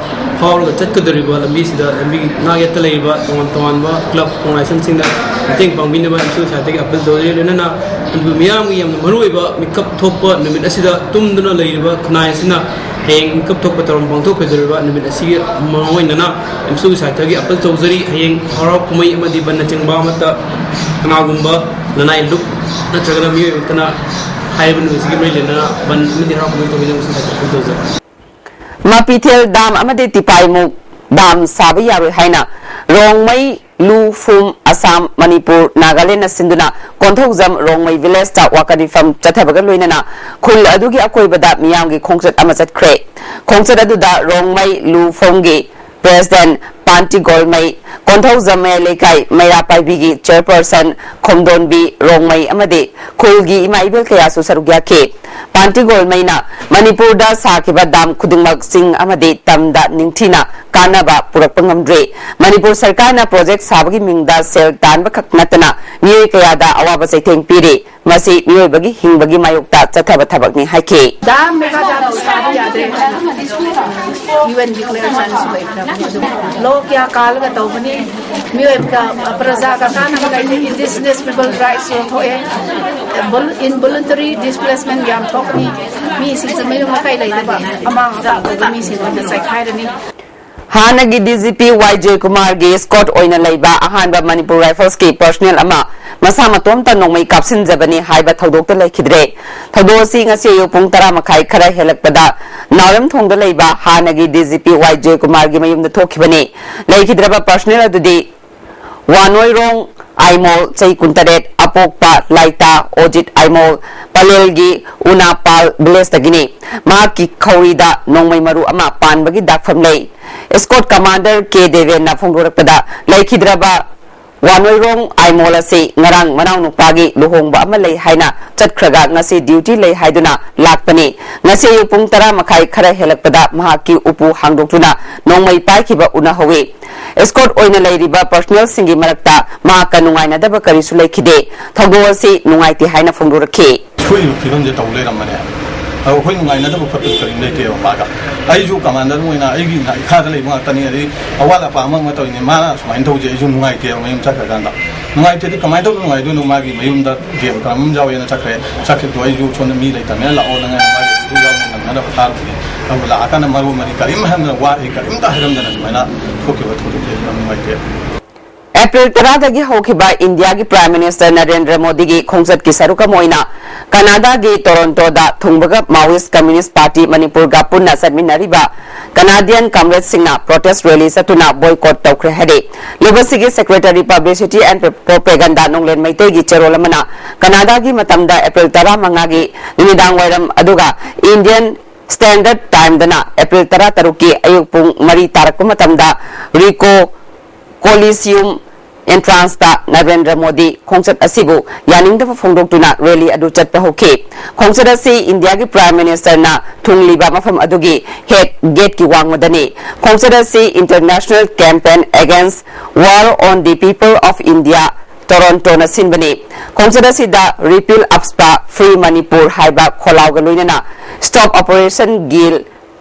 ꯐꯥꯎꯔꯒ ꯆꯠꯀꯗꯧꯔꯤꯕ ꯂꯝꯕꯤꯁꯤꯗ ꯂꯝꯕꯤ ꯅꯥꯛꯌꯦꯠꯇ ꯂꯩꯔꯤꯕ ꯇꯣꯉꯥꯟ ꯇꯣꯉꯥꯟꯕ club organization ꯁꯤꯡꯅ ꯃꯇꯦꯡ ꯄꯥꯡꯕꯤꯅꯕ MSU ꯁꯥꯏꯠꯇꯒꯤ appeal ꯇꯧꯖꯔꯤ꯫ ꯂꯣꯏꯅꯅ ꯃꯅꯤꯄꯨꯔ ꯃꯤꯌꯥꯝꯒꯤ ꯌꯥꯝꯅ ꯃꯔꯨꯑꯣꯏꯕ ꯃꯤꯀꯞ ꯊꯣꯛꯄ ꯅꯨꯃꯤꯠ ꯑꯁꯤꯗ ꯇꯨꯝꯗꯨꯅ ꯂꯩꯔꯤꯕ ꯈꯨꯟꯅꯥꯏ ꯑꯁꯤꯅ ꯍꯌꯦꯡ ꯃꯤꯀꯞ ꯊꯣꯛꯄ ꯊꯧꯔꯝ ꯄꯥꯡꯊꯣꯛꯀꯗꯧꯔꯤꯕ ꯅꯨꯃꯤꯠ ꯑꯁꯤꯒꯤ ꯃꯔꯨ ꯑꯣꯏꯅꯅ ꯑꯦꯝꯁꯨꯒꯤ ꯁꯥꯏꯠꯇꯒꯤ ꯑꯄꯤꯜ ꯇꯧꯖꯔꯤ꯫ ꯍꯌꯦꯡ ꯍꯔꯥꯎ ꯀꯨꯝꯍꯩ ꯑꯃꯗꯤ ꯕꯟꯅꯆꯤꯡꯕ ꯑꯃꯠꯇ ꯀꯅꯥꯒꯨꯝꯕ ꯂꯅꯥꯏ ꯂꯨꯞ ꯅꯠꯇ꯭ꯔꯒꯅ ꯃꯤꯑꯣꯏ ꯑꯃꯠꯇꯅ ꯍꯥꯏꯔꯤꯕ ꯅꯨꯃꯤꯠꯁꯤꯒꯤ ꯃꯔꯤ ꯂꯩꯅꯅ ꯕꯟ ꯑꯃꯗꯤ ꯍꯔꯥꯎ ꯀꯨꯝꯍꯩ ꯇꯧꯕꯤꯅꯕ ꯁꯥꯏꯠꯇ ꯑꯄꯤꯜ ꯇꯧꯖꯔꯤ꯫ ꯃꯥꯄꯤꯊꯦꯜ ꯗꯥꯝ ꯑꯃꯗꯤ ꯇꯤꯄꯥꯏꯃꯨꯛ ꯗꯥꯝ ꯁꯥꯕ ꯌꯥꯔꯣꯏ ꯍꯥꯏꯅ ꯔꯣꯡꯃꯩ, ꯂꯨ, ꯐꯨꯝ, ꯑꯁꯥꯝ, ꯃꯅꯤꯄꯨꯔ, ꯅꯥꯒꯥꯂꯦꯟꯅ ꯁꯤꯟꯗꯨꯅ ꯀꯣꯟꯊꯧꯖꯝ ꯔꯣꯡꯃꯩ ꯚꯤꯂꯦꯖꯇ ꯋꯥꯀꯠ ꯃꯤꯐꯝ ꯆꯠꯊꯕꯒ ꯂꯣꯏꯅꯅ ꯈꯨꯜ ꯑꯗꯨꯒꯤ ꯑꯀꯣꯏꯕꯗ ꯃꯤꯌꯥꯝꯒꯤ ꯈꯣꯡꯆꯠ ꯑꯃ ꯆꯠꯈ꯭ꯔꯦ꯫ ꯈꯣꯡꯆꯠ ꯑꯗꯨꯗ ꯔꯣꯡꯃꯩ, ꯂꯨ, ꯐꯨꯝꯒꯤ ꯄ꯭ꯔꯦꯁꯤꯗꯦꯟꯠ ꯄꯥꯟꯇꯤ ꯒꯣꯜꯃꯩ, ꯀꯣꯟꯊꯧꯖꯝ ꯃꯌꯥꯏ ꯂꯩꯀꯥꯏ ꯃꯩꯔꯥ ꯄꯥꯏꯕꯤꯒꯤ ꯆꯦꯌꯔꯄꯔꯁꯟ ꯈꯣꯝꯗꯣꯟꯕꯤ ꯔꯣꯡꯃꯩ ꯑꯃꯗꯤ ꯈꯨꯜꯒꯤ ꯏꯃꯥ ꯏꯕꯦꯜ ꯀꯌꯥꯁꯨ ꯁꯔꯨꯛ ꯌꯥꯈꯤ꯫ ꯄꯥꯟꯇꯤ ꯒꯣꯜꯃꯩꯅ ꯃꯅꯤꯄꯨꯔꯗ ꯁꯥꯈꯤꯕ ꯗꯥꯝ ꯈꯨꯗꯤꯡꯃꯛ ꯆꯤꯡ ꯑꯃꯗꯤ ꯇꯝꯗ ꯅꯤꯡꯊꯤꯅ ꯀꯥꯟꯅꯕ ꯄꯨꯔꯛꯄ ꯉꯝꯗ꯭ꯔꯤ꯫ ꯃꯅꯤꯄꯨꯔ ꯁꯔꯀꯥꯔꯅ ꯄ꯭ꯔꯣꯖꯦꯛ ꯁꯥꯕꯒꯤ ꯃꯤꯡꯗ ꯁꯦꯜ ꯇꯥꯟꯕ ꯈꯛ ꯅꯠꯇꯅ ꯃꯤꯑꯣꯏ ꯀꯌꯥꯗ ꯑꯋꯥꯕ ꯆꯩꯊꯦꯡ ꯄꯤꯔꯤ꯫ ꯃꯁꯤ ꯃꯤꯑꯣꯏꯕꯒꯤ ꯍꯤꯡꯕꯒꯤ ꯃꯥꯌꯣꯛꯇ ꯆꯠꯊꯕ ꯊꯕꯛꯅꯤ ꯍꯥꯏꯈꯤ꯫ ꯗꯥꯝ ꯃꯦꯒꯥ ꯗꯥꯝ ꯁꯥꯕ ꯌꯥꯗꯦ ꯍꯥꯏꯅ ꯌꯨ ꯑꯦꯟ ꯗꯤꯀ꯭ꯂꯦꯔꯦꯁꯟꯁꯨ ꯂꯩꯈ꯭ꯔꯕꯅꯤ꯫ ꯑꯗꯨ ꯂꯣ ꯀꯌꯥ ꯀꯥꯜꯂꯒ ꯇꯧꯕꯅꯤ꯫ ꯃꯤꯑꯣꯏꯕꯗ, ꯄ꯭ꯔꯖꯥꯒ ꯀꯥꯟꯅꯕ ꯂꯩꯇꯦ꯫ ꯏꯟꯗꯤꯖꯤꯅꯁ ꯄꯤꯄꯜ ꯔꯥꯏꯠꯁ ꯌꯣꯟꯊꯣꯛꯑꯦ꯫ ꯏꯟꯚꯣꯂꯨꯟꯇꯔꯤ ꯗꯤꯁꯄ꯭ꯂꯦꯁꯃꯦꯟ ꯌꯥꯝ ꯊꯣꯛꯀꯅꯤ꯫ ꯃꯤꯁꯤꯡꯁꯦ ꯃꯌꯨꯝ ꯃꯀꯩ ꯂꯩꯇꯕ ꯑꯃꯥꯡ ꯑꯇꯥ ꯑꯣꯏꯕ ꯃꯤꯁꯤꯡ ꯑꯣꯏꯅ ꯆꯥꯏꯈꯥꯏꯔꯅꯤ꯫ ꯍꯥꯟꯅꯒꯤ ꯗꯤ ꯖꯤ ꯄꯤ ꯋꯥꯏ ꯖꯣꯏꯀꯨꯃꯥꯔꯒꯤ ꯏꯁꯀꯣꯠ ꯑꯣꯏꯅ ꯂꯩꯕ ꯑꯍꯥꯟꯕ ꯃꯅꯤꯄꯨꯔ ꯔꯥꯏꯐꯜꯁꯀꯤ ꯄꯔꯁꯅꯦꯜ ꯑꯃ ꯃꯁꯥ ꯃꯇꯣꯝꯇ ꯅꯣꯡꯃꯩ ꯀꯥꯞꯁꯤꯟꯖꯕꯅꯤ ꯍꯥꯏꯕ ꯊꯧꯗꯣꯛꯇ ꯂꯩꯈꯤꯗ꯭ꯔꯦ꯫ ꯊꯧꯗꯣꯛ ꯑꯁꯤ ꯉꯁꯤ ꯑꯌꯨꯛ ꯄꯨꯡ ꯇꯔꯥ ꯃꯈꯥꯏ ꯈꯔ ꯍꯦꯜꯂꯛꯄꯗ ꯅꯥꯎꯔꯦꯝꯊꯣꯡꯗ ꯂꯩꯕ ꯍꯥꯟꯅꯒꯤ ꯗꯤ ꯖꯤ ꯄꯤ ꯋꯥꯏ ꯖꯣꯏꯀꯨꯃꯥꯔꯒꯤ ꯃꯌꯨꯝꯗ ꯊꯣꯛꯈꯤꯕꯅꯤ꯫ ꯂꯩꯈꯤꯗ꯭ꯔꯕ ꯄꯔꯁꯅꯦꯜ ꯑꯗꯨꯗꯤ ꯋꯥꯅꯣꯏꯔꯣꯡ ꯑꯥꯏꯃꯣꯜ, ꯆꯍꯤ ꯀꯨꯟꯇꯔꯦꯠ, ꯑꯄꯣꯛꯄ ꯂꯥꯏꯇꯥ ꯑꯣꯖꯤꯠ ꯑꯥꯏꯃꯣꯜ, ꯄꯂꯦꯜꯒꯤ ꯎꯅꯥꯄꯥꯜ ꯚꯤꯂꯦꯖꯇꯒꯤꯅꯤ꯫ ꯃꯍꯥꯛꯀꯤ ꯈꯧꯔꯤꯗ ꯅꯣꯡꯃꯩ ꯃꯔꯨ ꯑꯃ ꯄꯥꯟꯕꯒꯤ ꯗꯥꯛꯐꯝ ꯂꯩ꯫ ꯏꯁꯀꯣꯠ ꯀꯃꯥꯟꯗꯔ ꯀꯦ ꯗꯦꯕꯦꯟꯅ ꯐꯣꯡꯗꯣꯔꯛꯄꯗ, ꯂꯩꯈꯤꯗ꯭ꯔꯕ ꯋꯥꯅꯣꯏꯔꯣꯡ ꯑꯥꯏꯃꯣꯜ ꯑꯁꯤ ꯉꯔꯥꯡ ꯃꯅꯥꯎꯅꯨꯄꯥꯒꯤ ꯂꯨꯍꯣꯡꯕ ꯑꯃ ꯂꯩ ꯍꯥꯏꯅ ꯆꯠꯈ꯭ꯔꯒ ꯉꯁꯤ ꯗ꯭ꯌꯨꯇꯤ ꯂꯩ ꯍꯥꯏꯗꯨꯅ ꯂꯥꯛꯄꯅꯤ꯫ ꯉꯁꯤ ꯑꯌꯨꯛ ꯄꯨꯡ ꯇꯔꯥ ꯃꯈꯥꯏ ꯈꯔ ꯍꯦꯜꯂꯛꯄꯗ ꯃꯍꯥꯛꯀꯤ ꯎꯄꯨ ꯍꯥꯡꯗꯣꯛꯇꯨꯅ ꯅꯣꯡꯃꯩ ꯄꯥꯏꯈꯤꯕ ꯎꯅꯍꯧꯏ꯫ ꯏꯁꯀꯣꯠ ꯑꯣꯏꯅ ꯂꯩꯔꯤꯕ ꯄꯔꯁꯅꯦꯜꯁꯤꯡꯒꯤ ꯃꯔꯛꯇ ꯃꯍꯥꯛꯀ ꯅꯨꯡꯉꯥꯏꯅꯗꯕ ꯀꯔꯤꯁꯨ ꯂꯩꯈꯤꯗꯦ꯫ ꯊꯧꯗꯣꯛ ꯑꯁꯤ ꯅꯨꯡꯉꯥꯏꯇꯦ ꯍꯥꯏꯅ ꯐꯣꯡꯗꯣꯔꯛꯈꯤ꯫ ꯁꯣꯏꯔꯤꯕ ꯐꯤꯕꯝꯁꯦ ꯇꯧ ꯂꯩꯔꯝꯕꯅꯦ꯫ ꯑꯗꯣ ꯑꯩꯈꯣꯏ ꯅꯨꯡꯉꯥꯏꯅꯗꯕ ꯈꯣꯠꯄ ꯀꯔꯤꯝ ꯂꯩꯇꯦꯕ ꯃꯥꯒ꯫ ꯑꯩꯁꯨ ꯀꯃꯥꯟꯗꯔ ꯑꯣꯏꯅ ꯑꯩꯒꯤ ꯏꯈꯥꯗ ꯂꯩꯕ ꯉꯥꯛꯇꯅꯤ꯫ ꯑꯗꯩ ꯑꯋꯥꯠ ꯑꯄꯥ ꯑꯃ ꯑꯃ ꯇꯧꯔꯤꯅꯦ꯫ ꯃꯥꯅ ꯁꯨꯃꯥꯏꯅ ꯇꯧꯁꯦ ꯑꯩꯁꯨ ꯅꯨꯡꯉꯥꯏꯇꯦꯕ ꯃꯌꯨꯝ ꯆꯠꯈ꯭ꯔꯀꯥꯟꯗ꯫ ꯅꯨꯡꯉꯥꯏꯇꯦꯗꯤ ꯀꯃꯥꯏꯅ ꯇꯧꯗꯅ ꯅꯨꯡꯉꯥꯏꯗꯣꯏꯅꯣ? ꯃꯥꯒꯤ ꯃꯌꯨꯝꯗ ꯒꯦꯝ ꯀꯔꯝ ꯑꯃ ꯌꯥꯎꯋꯦꯅ ꯆꯠꯈ꯭ꯔꯦ꯫ ꯆꯠꯈꯤꯕꯗꯣ ꯑꯩꯁꯨ ꯁꯣꯝꯗ ꯃꯤ ꯂꯩꯇꯕꯅꯤꯅ ꯂꯥꯛꯑꯣꯅ ꯉꯥꯏ ꯃꯥꯒꯤ ꯑꯗꯨ ꯌꯥꯎꯅ ꯀꯥꯟꯅꯕ ꯊꯥꯔꯛꯄꯅꯤ꯫ ꯑꯗꯨꯕꯨ ꯂꯥꯛꯑꯀꯥꯟꯗ ꯃꯔꯣꯜ ꯃꯔꯤ ꯀꯔꯤꯝ ꯍꯥꯏꯔꯝꯗꯅ, ꯋꯥ ꯀꯔꯤꯝꯇ ꯍꯥꯏꯔꯝꯗꯅ ꯁꯨꯃꯥꯏꯅ ꯊꯣꯛꯈꯤꯕ ꯊꯧꯗꯣꯛꯁꯦ ꯌꯥꯝ ꯅꯨꯡꯉꯥꯏꯇꯦ꯫ ꯑꯦꯄ꯭ꯔꯤꯜ ꯇꯔꯥꯗꯒꯤ ꯍꯧꯈꯤꯕ ꯏꯟꯗꯤꯌꯥꯒꯤ ꯄ꯭ꯔꯥꯏꯝ ꯃꯤꯅꯤꯁꯇꯔ ꯅꯔꯦꯟꯗ꯭ꯔ ꯃꯣꯗꯤꯒꯤ ꯈꯣꯡꯆꯠꯀꯤ ꯁꯔꯨꯛ ꯑꯃ ꯑꯣꯏꯅ ꯀꯅꯥꯗꯥꯒꯤ ꯇꯣꯔꯣꯟꯇꯣꯗ ꯊꯨꯡꯕꯒ ꯃꯥꯋꯤꯁ ꯀꯝꯃ꯭ꯌꯨꯅꯤꯁ ꯄꯥꯔꯇꯤ ꯃꯅꯤꯄꯨꯔꯒ ꯄꯨꯟꯅ ꯆꯠꯃꯤꯟꯅꯔꯤꯕ ꯀꯅꯥꯗꯤꯌꯟ ꯀꯝꯔꯦꯗꯁꯤꯡꯅ ꯄ꯭ꯔꯣꯇꯦꯁ ꯔꯦꯂꯤ ꯆꯠꯇꯨꯅ ꯕꯣꯏꯀꯣꯠ ꯇꯧꯈ꯭ꯔꯦ ꯍꯥꯏꯔꯤ꯫ ꯂꯨꯕꯁꯤꯒꯤ ꯁꯦꯀ꯭ꯔꯦꯇꯔꯤ ꯄꯕ꯭ꯂꯤꯁꯤꯇꯤ ꯑꯦꯟ ꯄ꯭ꯔꯣꯄꯦꯒꯟꯗꯥ ꯅꯣꯡꯂꯦꯟ ꯃꯩꯇꯩꯒꯤ ꯆꯦꯔꯣꯜ ꯑꯃꯅ ꯀꯅꯥꯗꯥꯒꯤ ꯃꯇꯝꯗ ꯑꯦꯄ꯭ꯔꯤꯜ ꯇꯔꯥꯃꯉꯥꯒꯤ ꯅꯨꯃꯤꯗꯥꯡ ꯋꯥꯏꯔꯝ ꯑꯗꯨꯒ ꯏꯟꯗꯤꯌꯟ ꯁ꯭ꯇꯦꯟꯗꯔꯗ ꯇꯥꯏꯝꯗꯅ ꯑꯦꯄ꯭ꯔꯤꯜ ꯇꯔꯥꯇꯔꯨꯛꯀꯤ ꯑꯌꯨꯛ ꯄꯨꯡ ꯃꯔꯤ ꯇꯥꯔꯛꯄ ꯃꯇꯝꯗ ꯔꯤꯀꯣ ꯀꯣꯂꯤꯁꯤꯌꯨꯝ ꯑꯦꯟꯇ꯭ꯔꯥꯟꯁꯇ ꯅꯔꯦꯟꯗ꯭ꯔ ꯃꯣꯗꯤ ꯈꯣꯡꯆꯠ ꯑꯁꯤꯕꯨ ꯌꯥꯅꯤꯡꯗꯕ ꯐꯣꯡꯗꯣꯛꯇꯨꯅ ꯔꯦꯂꯤ ꯑꯗꯨ ꯆꯠꯄ ꯍꯧꯈꯤ꯫ ꯈꯣꯡꯆꯠ ꯑꯁꯤ ꯏꯟꯗꯤꯌꯥꯒꯤ ꯄ꯭ꯔꯥꯏꯝ ꯃꯤꯅꯤꯁꯇꯔꯅ ꯊꯨꯡꯂꯤꯕ ꯃꯐꯝ ꯑꯗꯨꯒꯤ ꯍꯦꯛ ꯒꯦꯠꯀꯤ ꯋꯥꯡꯃꯗꯅꯤ꯫ ꯈꯣꯡꯆꯠ ꯑꯁꯤ International Campaign Against War on the People of India, ꯇꯣꯔꯣꯟꯇꯣꯅ ꯁꯤꯟꯕꯅꯤ꯫ ꯈꯣꯡꯆꯠ ꯑꯁꯤꯗ Repeal AFSPA, Free Manipur ꯍꯥꯏꯕ ꯈꯣꯜꯂꯥꯎꯒ ꯂꯣꯏꯅꯅ Stop Operation Gil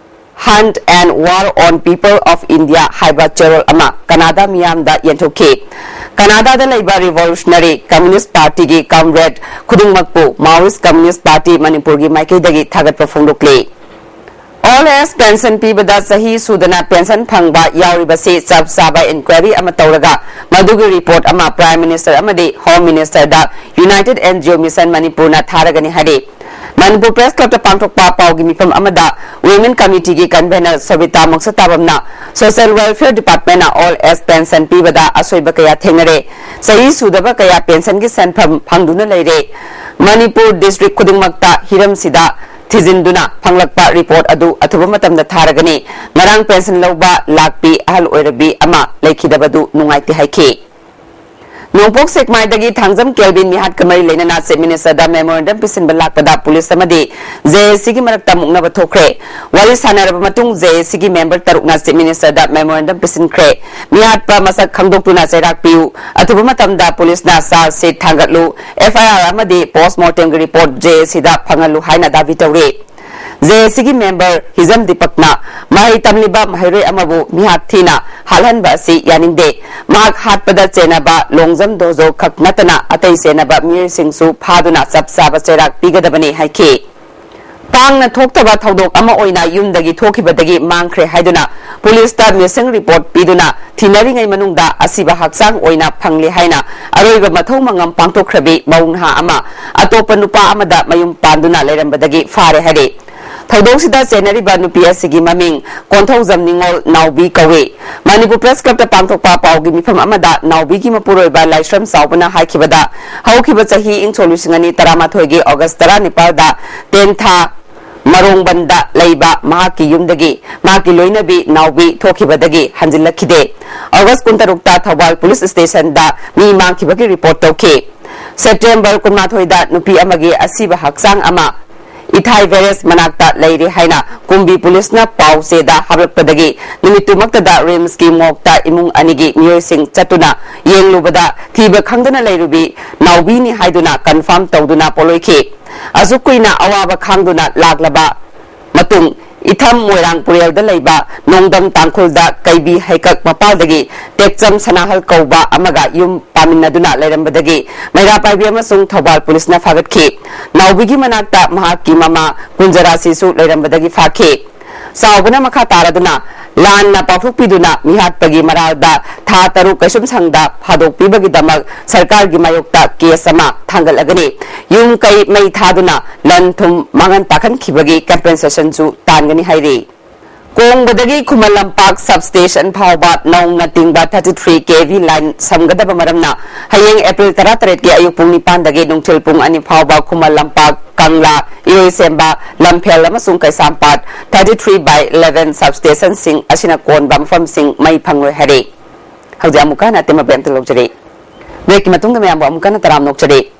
Hunt and War on People of India ꯍꯥꯏꯕ ꯆꯦꯔꯣꯜ ꯑꯃ ꯀꯅꯥꯗꯥ ꯃꯤꯌꯥꯝꯗ ꯌꯦꯟꯊꯣꯛꯈꯤ꯫ ꯀꯅꯥꯗꯥꯗ ꯂꯩꯕ ꯔꯤꯚꯣꯂꯨꯁꯅꯔꯤ ꯀꯝꯃ꯭ꯌꯨꯅꯤꯁ ꯄꯥꯔꯇꯤꯒꯤ ꯀꯝꯔꯦꯗ ꯈꯨꯗꯤꯡꯃꯛꯄꯨ ꯃꯥꯋꯤꯁ ꯀꯝꯃ꯭ꯌꯨꯅꯤꯁ ꯄꯥꯔꯇꯤ ꯃꯅꯤꯄꯨꯔꯒꯤ ꯃꯥꯏꯀꯩꯗꯒꯤ ꯊꯥꯒꯠꯄ ꯐꯣꯡꯗꯣꯛꯂꯤ꯫ ꯑꯣꯜ ꯑꯦꯖ ꯄꯦꯟꯁꯟ ꯄꯤꯕꯗ ꯆꯍꯤ ꯁꯨꯗꯅ ꯄꯦꯟꯁꯟ ꯐꯪꯕ ꯌꯥꯎꯔꯤꯕꯁꯤ ꯆꯞ ꯆꯥꯕ ꯏꯟꯀ꯭ꯋꯥꯏꯔꯤ ꯑꯃ ꯇꯧꯔꯒ ꯃꯗꯨꯒꯤ ꯔꯤꯄꯣꯔꯠ ꯑꯃ ꯄ꯭ꯔꯥꯏꯝ ꯃꯤꯅꯤꯁꯇꯔ ꯑꯃꯗꯤ ꯍꯣꯝ ꯃꯤꯅꯤꯁꯇꯔꯗ United NGO Mission ꯃꯅꯤꯄꯨꯔꯅ ꯊꯥꯔꯒꯅꯤ ꯍꯥꯏꯔꯤ꯫ ꯃꯅꯤꯄꯨꯔ ꯄ꯭ꯔꯦꯁ ꯀ꯭ꯂꯕꯇ ꯄꯥꯡꯊꯣꯛꯄ ꯄꯥꯎꯒꯤ ꯃꯤꯐꯝ ꯑꯃꯗ ꯋꯤꯃꯦꯟ ꯀꯃꯤꯇꯤꯒꯤ ꯀꯟꯚꯦꯅꯔ ꯁꯣꯕꯤꯇꯥ ꯃꯣꯡꯁꯇꯥꯕꯝꯅ ꯁꯣꯁꯤꯌꯦꯜ ꯋꯦꯜꯐꯤꯌꯔ ꯗꯤꯄꯥꯔꯠꯃꯦꯟꯅ ꯑꯣꯜ ꯑꯦꯖ ꯄꯦꯟꯁꯟ ꯄꯤꯕꯗ ꯑꯁꯣꯏꯕ ꯀꯌꯥ ꯊꯦꯡꯅꯔꯦ, ꯆꯍꯤ ꯁꯨꯗꯕ ꯀꯌꯥ ꯄꯦꯟꯁꯟꯒꯤ ꯁꯦꯟꯐꯝ ꯐꯪꯗꯨꯅ ꯂꯩꯔꯦ꯫ ꯃꯅꯤꯄꯨꯔ ꯗꯤꯁꯇ꯭ꯔꯤꯛ ꯈꯨꯗꯤꯡꯃꯛꯇ ꯍꯤꯔꯝꯁꯤꯗ ꯊꯤꯖꯤꯟꯗꯨꯅ ꯐꯪꯂꯛꯄ ꯔꯤꯄꯣꯔꯠ ꯑꯗꯨ ꯑꯊꯨꯕ ꯃꯇꯝꯗ ꯊꯥꯔꯒꯅꯤ꯫ ꯉꯔꯥꯡ ꯄꯦꯟꯁꯟ ꯂꯧꯕ ꯂꯥꯛꯄꯤ ꯑꯍꯜ ꯑꯣꯏꯔꯕꯤ ꯑꯃ ꯂꯩꯈꯤꯗꯕꯗꯨ ꯅꯨꯡꯉꯥꯏꯇꯦ ꯍꯥꯏꯈꯤ꯫ ꯅꯣꯡꯄꯣꯛ ꯁꯦꯛꯃꯥꯏꯗꯒꯤ ꯊꯥꯡꯖꯝ ꯀꯦꯜꯕꯤꯟ ꯃꯤꯍꯥꯠꯀ ꯃꯔꯤ ꯂꯩꯅꯅ ꯆꯤꯞ ꯃꯤꯅꯤꯁꯇꯔꯗ ꯃꯦꯃꯣꯔꯦꯟꯗꯝ ꯄꯤꯁꯤꯟꯕ ꯂꯥꯛꯄꯗ ꯄꯨꯂꯤꯁ ꯑꯃꯗꯤ ꯖꯦ ꯑꯦ ꯁꯤꯒꯤ ꯃꯔꯛꯇ ꯃꯨꯛꯅꯕ ꯊꯣꯛꯈ꯭ꯔꯦ꯫ ꯋꯥꯔꯤ ꯁꯥꯟꯅꯔꯕ ꯃꯇꯨꯡ ꯖꯦ ꯑꯦ ꯁꯤꯒꯤ ꯃꯦꯝꯕꯔ ꯇꯔꯨꯛꯅ ꯆꯤꯞ ꯃꯤꯅꯤꯁꯇꯔꯗ ꯃꯦꯃꯣꯔꯦꯟꯗꯝ ꯄꯤꯁꯤꯟꯈ꯭ꯔꯦ꯫ ꯃꯤꯍꯥꯠꯄ ꯃꯁꯛ ꯈꯪꯗꯣꯛꯇꯨꯅ ꯆꯩꯔꯥꯛ ꯄꯤꯌꯨ, ꯑꯊꯨꯕ ꯃꯇꯝꯗ ꯄꯨꯂꯤꯁꯅ ꯆꯥꯔꯖ ꯁꯤꯠ ꯊꯥꯡꯒꯠꯂꯨ, ꯑꯦꯐ ꯑꯥꯏ ꯑꯥꯔ ꯑꯃꯗꯤ ꯄꯣꯁꯃꯣꯔꯇꯦꯝꯒꯤ ꯔꯤꯄꯣꯔꯠ ꯖꯦ ꯑꯦ ꯁꯤꯗ ꯐꯪꯍꯜꯂꯨ ꯍꯥꯏꯅ ꯗꯥꯕꯤ ꯇꯧꯔꯤ꯫ ꯖꯦ ꯑꯦ ꯁꯤꯒꯤ ꯃꯦꯝꯕꯔ ꯍꯤꯖꯝ ꯗꯤꯄꯛꯅ ꯃꯍꯩ ꯇꯝꯂꯤꯕ ꯃꯍꯩꯔꯣꯏ ꯑꯃꯕꯨ ꯃꯤꯍꯥꯠ ꯊꯤꯅ ꯍꯥꯠꯍꯟꯕ ꯑꯁꯤ ꯌꯥꯅꯤꯡꯗꯦ꯫ ꯃꯍꯥꯛ ꯍꯥꯠꯄꯗ ꯆꯦꯟꯅꯕ ꯂꯣꯡꯖꯝ ꯗꯣꯖꯣ ꯈꯛ ꯅꯠꯇꯅ ꯑꯇꯩ ꯆꯦꯟꯅꯕ ꯃꯤꯑꯣꯏꯁꯤꯡꯁꯨ ꯐꯥꯗꯨꯅ ꯆꯞ ꯆꯥꯕ ꯆꯩꯔꯥꯛ ꯄꯤꯒꯗꯕꯅꯤ ꯍꯥꯏꯈꯤ꯫ ꯄꯥꯡꯅ ꯊꯣꯛꯇꯕ ꯊꯧꯗꯣꯛ ꯑꯃ ꯑꯣꯏꯅ ꯌꯨꯝꯗꯒꯤ ꯊꯣꯛꯈꯤꯕꯗꯒꯤ ꯃꯥꯡꯈ꯭ꯔꯦ ꯍꯥꯏꯗꯨꯅ ꯄꯨꯂꯤꯁꯇ ꯃꯤꯁꯤꯡ ꯔꯤꯄꯣꯔꯠ ꯄꯤꯗꯨꯅ ꯊꯤꯅꯔꯤꯉꯩ ꯃꯅꯨꯡꯗ ꯑꯁꯤꯕ ꯍꯛꯆꯥꯡ ꯑꯣꯏꯅ ꯐꯪꯂꯦ ꯍꯥꯏꯅ ꯑꯔꯣꯏꯕ ꯃꯊꯧ ꯃꯉꯝ ꯄꯥꯡꯊꯣꯛꯈ꯭ꯔꯕꯤ ꯃꯧ ꯅꯍꯥ ꯑꯃ ꯑꯇꯣꯞꯄ ꯅꯨꯄꯥ ꯑꯃꯗ ꯃꯌꯨꯝ ꯄꯥꯟꯗꯨꯅ ꯂꯩꯔꯝꯕꯗꯒꯤ ꯐꯥꯔꯦ ꯍꯥꯏꯔꯦ꯫ ꯊꯧꯗꯣꯛꯁꯤꯗ ꯆꯦꯟꯅꯔꯤꯕ ꯅꯨꯄꯤ ꯑꯁꯤꯒꯤ ꯃꯃꯤꯡ ꯀꯣꯟꯊꯧꯖꯝ ꯅꯤꯉꯣꯜ ꯅꯥꯎꯕꯤ ꯀꯧꯏ꯫ ꯃꯅꯤꯄꯨꯔ ꯄ꯭ꯔꯦꯁ ꯀ꯭ꯂꯕꯇ ꯄꯥꯡꯊꯣꯛꯄ ꯄꯥꯎꯒꯤ ꯃꯤꯐꯝ ꯑꯃꯗ ꯅꯥꯎꯕꯤꯒꯤ ꯃꯄꯨꯔꯣꯏꯕ ꯂꯥꯏꯁ꯭ꯔꯝ ꯆꯥꯎꯕꯅ ꯍꯥꯏꯈꯤꯕꯗ, ꯍꯧꯈꯤꯕ ꯆꯍꯤ ꯏꯪ ꯁꯣꯛ ꯂꯤꯁꯤꯡ ꯑꯅꯤ ꯇꯔꯥꯃꯥꯊꯣꯏꯒꯤ ꯑꯣꯒꯁ ꯇꯔꯥꯅꯤꯄꯥꯜꯗ ꯇꯦꯟꯊꯥ ꯃꯔꯣꯡꯕꯟꯗ ꯂꯩꯕ ꯃꯍꯥꯛꯀꯤ ꯌꯨꯝꯗꯒꯤ ꯃꯍꯥꯛꯀꯤ ꯂꯣꯏꯅꯕꯤ ꯅꯥꯎꯕꯤ ꯊꯣꯛꯈꯤꯕꯗꯒꯤ ꯍꯟꯖꯤꯜꯂꯛꯈꯤꯗꯦ꯫ ꯑꯣꯒꯁ ꯀꯨꯟꯇꯔꯨꯛꯇ ꯊꯧꯕꯥꯜ ꯄꯨꯂꯤꯁ ꯁ꯭ꯇꯦꯁꯟꯗ ꯃꯤ ꯃꯥꯡꯈꯤꯕꯒꯤ ꯔꯤꯄꯣꯔꯠ ꯇꯧꯈꯤ꯫ ꯁꯦꯞꯇꯦꯝꯕꯔ ꯀꯨꯟꯃꯥꯊꯣꯏꯗ ꯅꯨꯄꯤ ꯑꯃꯒꯤ ꯑꯁꯤꯕ ꯍꯛꯆꯥꯡ ꯑꯃ ꯏꯊꯥꯏ ꯕꯦꯔꯦꯖ ꯃꯅꯥꯛꯇ ꯂꯩꯔꯦ ꯍꯥꯏꯅ ꯀꯨꯝꯕꯤ ꯄꯨꯂꯤꯁꯅ ꯄꯥꯎ ꯆꯦꯗ ꯍꯥꯞꯂꯛꯄꯗꯒꯤ ꯅꯨꯃꯤꯠꯇꯨꯃꯛꯇꯗ ꯔꯤꯝꯁꯀꯤ ꯃꯣꯔꯒꯇ ꯏꯃꯨꯡ ꯑꯅꯤꯒꯤ ꯃꯤꯑꯣꯏꯁꯤꯡ ꯆꯠꯇꯨꯅ ꯌꯦꯡꯂꯨꯕꯗ ꯊꯤꯕ ꯈꯪꯗꯅ ꯂꯩꯔꯨꯕꯤ ꯅꯥꯎꯕꯤꯅꯤ ꯍꯥꯏꯗꯨꯅ ꯀꯟꯐꯥꯔꯝ ꯇꯧꯗꯨꯅ ꯄꯣꯠꯂꯣꯏꯈꯤ꯫ ꯑꯁꯨꯛ ꯀꯨꯏꯅ ꯑꯋꯥꯕ ꯈꯥꯡꯗꯨꯅ ꯂꯥꯛꯂꯕ ꯃꯇꯨꯡ ꯏꯊꯝ ꯃꯣꯏꯔꯥꯡ ꯄꯨꯔꯦꯜꯗ ꯂꯩꯕ ꯅꯣꯡꯗꯝ ꯇꯥꯡꯈꯨꯜꯗ ꯀꯩꯕꯤ ꯍꯩꯀꯛ ꯃꯄꯥꯜꯗꯒꯤ ꯇꯦꯛꯆꯝ ꯁꯅꯥꯍꯜ ꯀꯧꯕ ꯑꯃꯒ ꯌꯨꯝ ꯄꯥꯃꯤꯟꯅꯗꯨꯅ ꯂꯩꯔꯝꯕꯗꯒꯤ ꯃꯩꯔꯥ ꯄꯥꯏꯕꯤ ꯑꯃꯁꯨꯡ ꯊꯧꯕꯥꯜ ꯄꯨꯂꯤꯁꯅ ꯐꯥꯒꯠꯈꯤ꯫ ꯅꯥꯎꯕꯤꯒꯤ ꯃꯅꯥꯛꯇ ꯃꯍꯥꯛꯀꯤ ꯃꯃꯥ ꯀꯨꯟꯖꯔꯥꯁꯤꯁꯨ ꯂꯩꯔꯝꯕꯗꯒꯤ ꯐꯥꯈꯤ꯫ ꯆꯥꯎꯕꯅ ꯃꯈꯥ ꯇꯥꯔꯗꯨꯅ ꯂꯥꯟꯅ ꯄꯥꯛꯊꯣꯛꯄꯤꯗꯨꯅ ꯃꯤꯍꯥꯠꯄꯒꯤ ꯃꯔꯥꯜꯗ ꯊꯥ ꯇꯔꯨꯛ ꯀꯩꯁꯨꯝꯁꯪꯗ ꯊꯥꯗꯣꯛꯄꯤꯕꯒꯤꯗꯃꯛ ꯁꯔꯀꯥꯔꯒꯤ ꯃꯥꯌꯣꯛꯇ ꯀꯦꯁ ꯑꯃ ꯊꯥꯡꯒꯠꯂꯒꯅꯤ꯫ ꯌꯨꯝ ꯀꯩ ꯃꯩ ꯊꯥꯗꯨꯅ ꯂꯟ ꯊꯨꯝ ꯃꯥꯡꯍꯟ ꯇꯥꯛꯍꯟꯈꯤꯕꯒꯤ ꯀꯝꯄꯦꯟꯁꯦꯁꯟꯁꯨ ꯇꯥꯟꯒꯅꯤ ꯍꯥꯏꯔꯤ꯫ ꯀꯣꯡꯕꯗꯒꯤ ꯈꯨꯃꯟ ꯂꯝꯄꯥꯛ ꯁꯕ ꯁ꯭ꯇꯦꯁꯟ ꯐꯥꯎꯕ ꯅꯧꯅ ꯇꯤꯡꯕ ꯊꯥꯔꯇꯤ ꯊ꯭ꯔꯤ ꯀꯦ ꯚꯤ ꯂꯥꯏꯟ ꯁꯝꯒꯗꯕ ꯃꯔꯝꯅ ꯍꯌꯦꯡ ꯑꯦꯄ꯭ꯔꯤꯜ ꯇꯔꯥꯇꯔꯦꯠꯀꯤ ꯑꯌꯨꯛ ꯄꯨꯡ ꯅꯤꯄꯥꯟꯗꯒꯤ ꯅꯨꯡꯊꯤꯜ ꯄꯨꯡ ꯑꯅꯤ ꯐꯥꯎꯕ ꯈꯨꯃꯟ ꯂꯝꯄꯥꯛ, ꯀꯪꯂꯥ, ꯏꯔꯣꯏꯁꯦꯝꯕ, ꯂꯝꯐꯦꯜ ꯑꯃꯁꯨꯡ Keishampat thirty three by eleven sub ꯁ꯭ꯇꯦꯁꯟꯁꯤꯡ ꯑꯁꯤꯅ ꯀꯣꯟꯕ ꯃꯐꯝꯁꯤꯡ ꯃꯩ ꯐꯪꯂꯣꯏ ꯍꯥꯏꯔꯤ꯫ ꯍꯧꯖꯤꯛ ꯑꯃꯨꯛꯀ ꯍꯟꯅ ꯑꯇꯦꯝꯕ ꯕꯦꯝꯇ ꯂꯧꯖꯔꯤ꯫ ꯕ꯭ꯔꯦꯛꯀꯤ ꯃꯇꯨꯡꯗ ꯃꯌꯥꯝꯕꯨ ꯑꯃꯨꯛꯀ ꯍꯟꯅ ꯇꯔꯥꯝꯅ ꯑꯣꯛꯆꯔꯤ꯫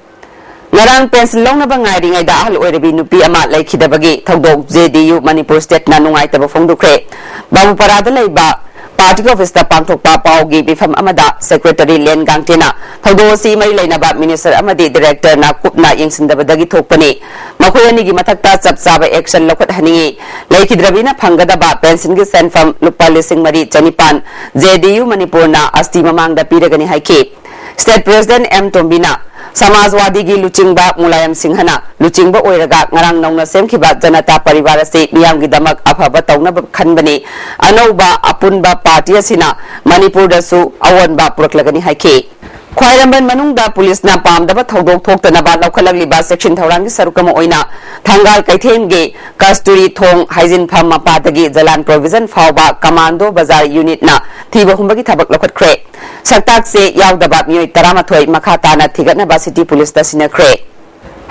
ꯉꯔꯥꯡ ꯄꯦꯟꯁꯤꯜ ꯂꯧꯅꯕ ꯉꯥꯏꯔꯤꯉꯩꯗ ꯑꯍꯜ ꯑꯣꯏꯔꯕꯤ ꯅꯨꯄꯤ ꯑꯃ ꯂꯩꯈꯤꯗꯕꯒꯤ ꯊꯧꯗꯣꯛ ꯖꯦ ꯗꯤ ꯌꯨ ꯃꯅꯤꯄꯨꯔ ꯁ꯭ꯇꯦꯠꯅ ꯅꯨꯡꯉꯥꯏꯇꯕ ꯐꯣꯡꯗꯣꯛꯈ꯭ꯔꯦ꯫ ꯕꯥꯕꯨꯄꯥꯔꯥꯗ ꯂꯩꯕ ꯄꯥꯔꯇꯤ ꯑꯣꯐꯤꯁꯇ ꯄꯥꯡꯊꯣꯛꯄ ꯄꯥꯎꯒꯤ ꯃꯤꯐꯝ ꯑꯃꯗ ꯁꯦꯀ꯭ꯔꯦꯇꯔꯤ ꯂꯦꯟ ꯒꯥꯡꯇꯦꯅ ꯊꯧꯗꯣꯛ ꯑꯁꯤ ꯃꯔꯤ ꯂꯩꯅꯕ ꯃꯤꯅꯤꯁꯇꯔ ꯑꯃꯗꯤ ꯗꯤꯔꯦꯛꯇꯔꯅ ꯀꯨꯞꯅ ꯌꯦꯡꯁꯤꯟꯗꯕꯗꯒꯤ ꯊꯣꯛꯄꯅꯤ꯫ ꯃꯈꯣꯏ ꯑꯅꯤꯒꯤ ꯃꯊꯛꯇ ꯆꯞ ꯆꯥꯕ ꯑꯦꯛꯁꯟ ꯂꯧꯈꯠꯍꯟꯅꯤꯡꯏ꯫ ꯂꯩꯈꯤꯗ꯭ꯔꯕꯤꯅ ꯐꯪꯒꯗꯕ ꯄꯦꯟꯁꯤꯜꯒꯤ ꯁꯦꯟꯐꯝ ꯂꯨꯄꯥ ꯂꯤꯁꯤꯡ ꯃꯔꯤ ꯆꯅꯤꯄꯥꯟ ꯖꯦ ꯗꯤ ꯌꯨ ꯃꯅꯤꯄꯨꯔꯅ ꯑꯁꯇꯤ ꯃꯃꯥꯡꯗ ꯄꯤꯔꯒꯅꯤ ꯍꯥꯏꯈꯤ꯫ ꯁ꯭ꯇꯦꯠ ꯄ꯭ꯔꯦꯁꯤꯗꯦꯟꯠ ꯑꯦꯝ ꯇꯣꯝꯕꯤꯅ ꯁꯃꯥꯖꯋꯥꯗꯤꯒꯤ ꯂꯨꯆꯤꯡꯕ ꯃꯨꯂꯥꯌꯝ ꯁꯤꯡꯍꯅ ꯂꯨꯆꯤꯡꯕ ꯑꯣꯏꯔꯒ ꯉꯔꯥꯡ ꯅꯧꯅ ꯁꯦꯝꯈꯤꯕ ꯖꯅꯇꯥ ꯄꯔꯤꯕꯥꯔ ꯑꯁꯤ ꯃꯤꯌꯥꯝꯒꯤꯗꯃꯛ ꯑꯐꯕ ꯇꯧꯅꯕ ꯈꯟꯕꯅꯤ꯫ ꯑꯅꯧꯕ ꯑꯄꯨꯟꯕ ꯄꯥꯔꯇꯤ ꯑꯁꯤꯅ ꯃꯅꯤꯄꯨꯔꯗꯁꯨ ꯑꯑꯣꯟꯕ ꯄꯨꯔꯛꯂꯒꯅꯤ ꯍꯥꯏꯈꯤ꯫ ꯈ꯭ꯋꯥꯏꯔꯝꯕꯟ ꯃꯅꯨꯡꯗ ꯄꯨꯂꯤꯁꯅ ꯄꯥꯝꯗꯕ ꯊꯧꯗꯣꯛ ꯊꯣꯛꯇꯅꯕ ꯂꯧꯈꯠꯂꯛꯂꯤꯕ ꯆꯦꯛꯁꯤꯟ ꯊꯧꯔꯥꯡꯒꯤ ꯁꯔꯨꯛ ꯑꯃ ꯑꯣꯏꯅ ꯊꯪꯒꯥꯜ ꯀꯩꯊꯦꯜꯒꯤ ꯀꯁꯇꯨꯔꯤ ꯊꯣꯡ ꯍꯥꯏꯖꯤꯟꯐꯝ ꯃꯄꯥꯗꯒꯤ ꯖꯂꯥꯟ ꯄ꯭ꯔꯣꯚꯤꯖꯟ ꯐꯥꯎꯕ ꯀꯃꯥꯟꯗꯣ ꯕꯖꯥꯔ ꯌꯨꯅꯤꯠꯅ ꯊꯤꯕ ꯍꯨꯝꯕꯒꯤ ꯊꯕꯛ ꯂꯧꯈꯠꯈ꯭ꯔꯦ꯫ ꯁꯛꯇꯥꯛꯁꯦ ꯌꯥꯎꯗꯕ ꯃꯤꯑꯣꯏ ꯇꯔꯥꯃꯥꯊꯣꯏ ꯃꯈꯥ ꯇꯥꯅ ꯊꯤꯒꯠꯅꯕ ꯁꯤꯇꯤ ꯄꯨꯂꯤꯁꯇ ꯁꯤꯟꯅꯈ꯭ꯔꯦ꯫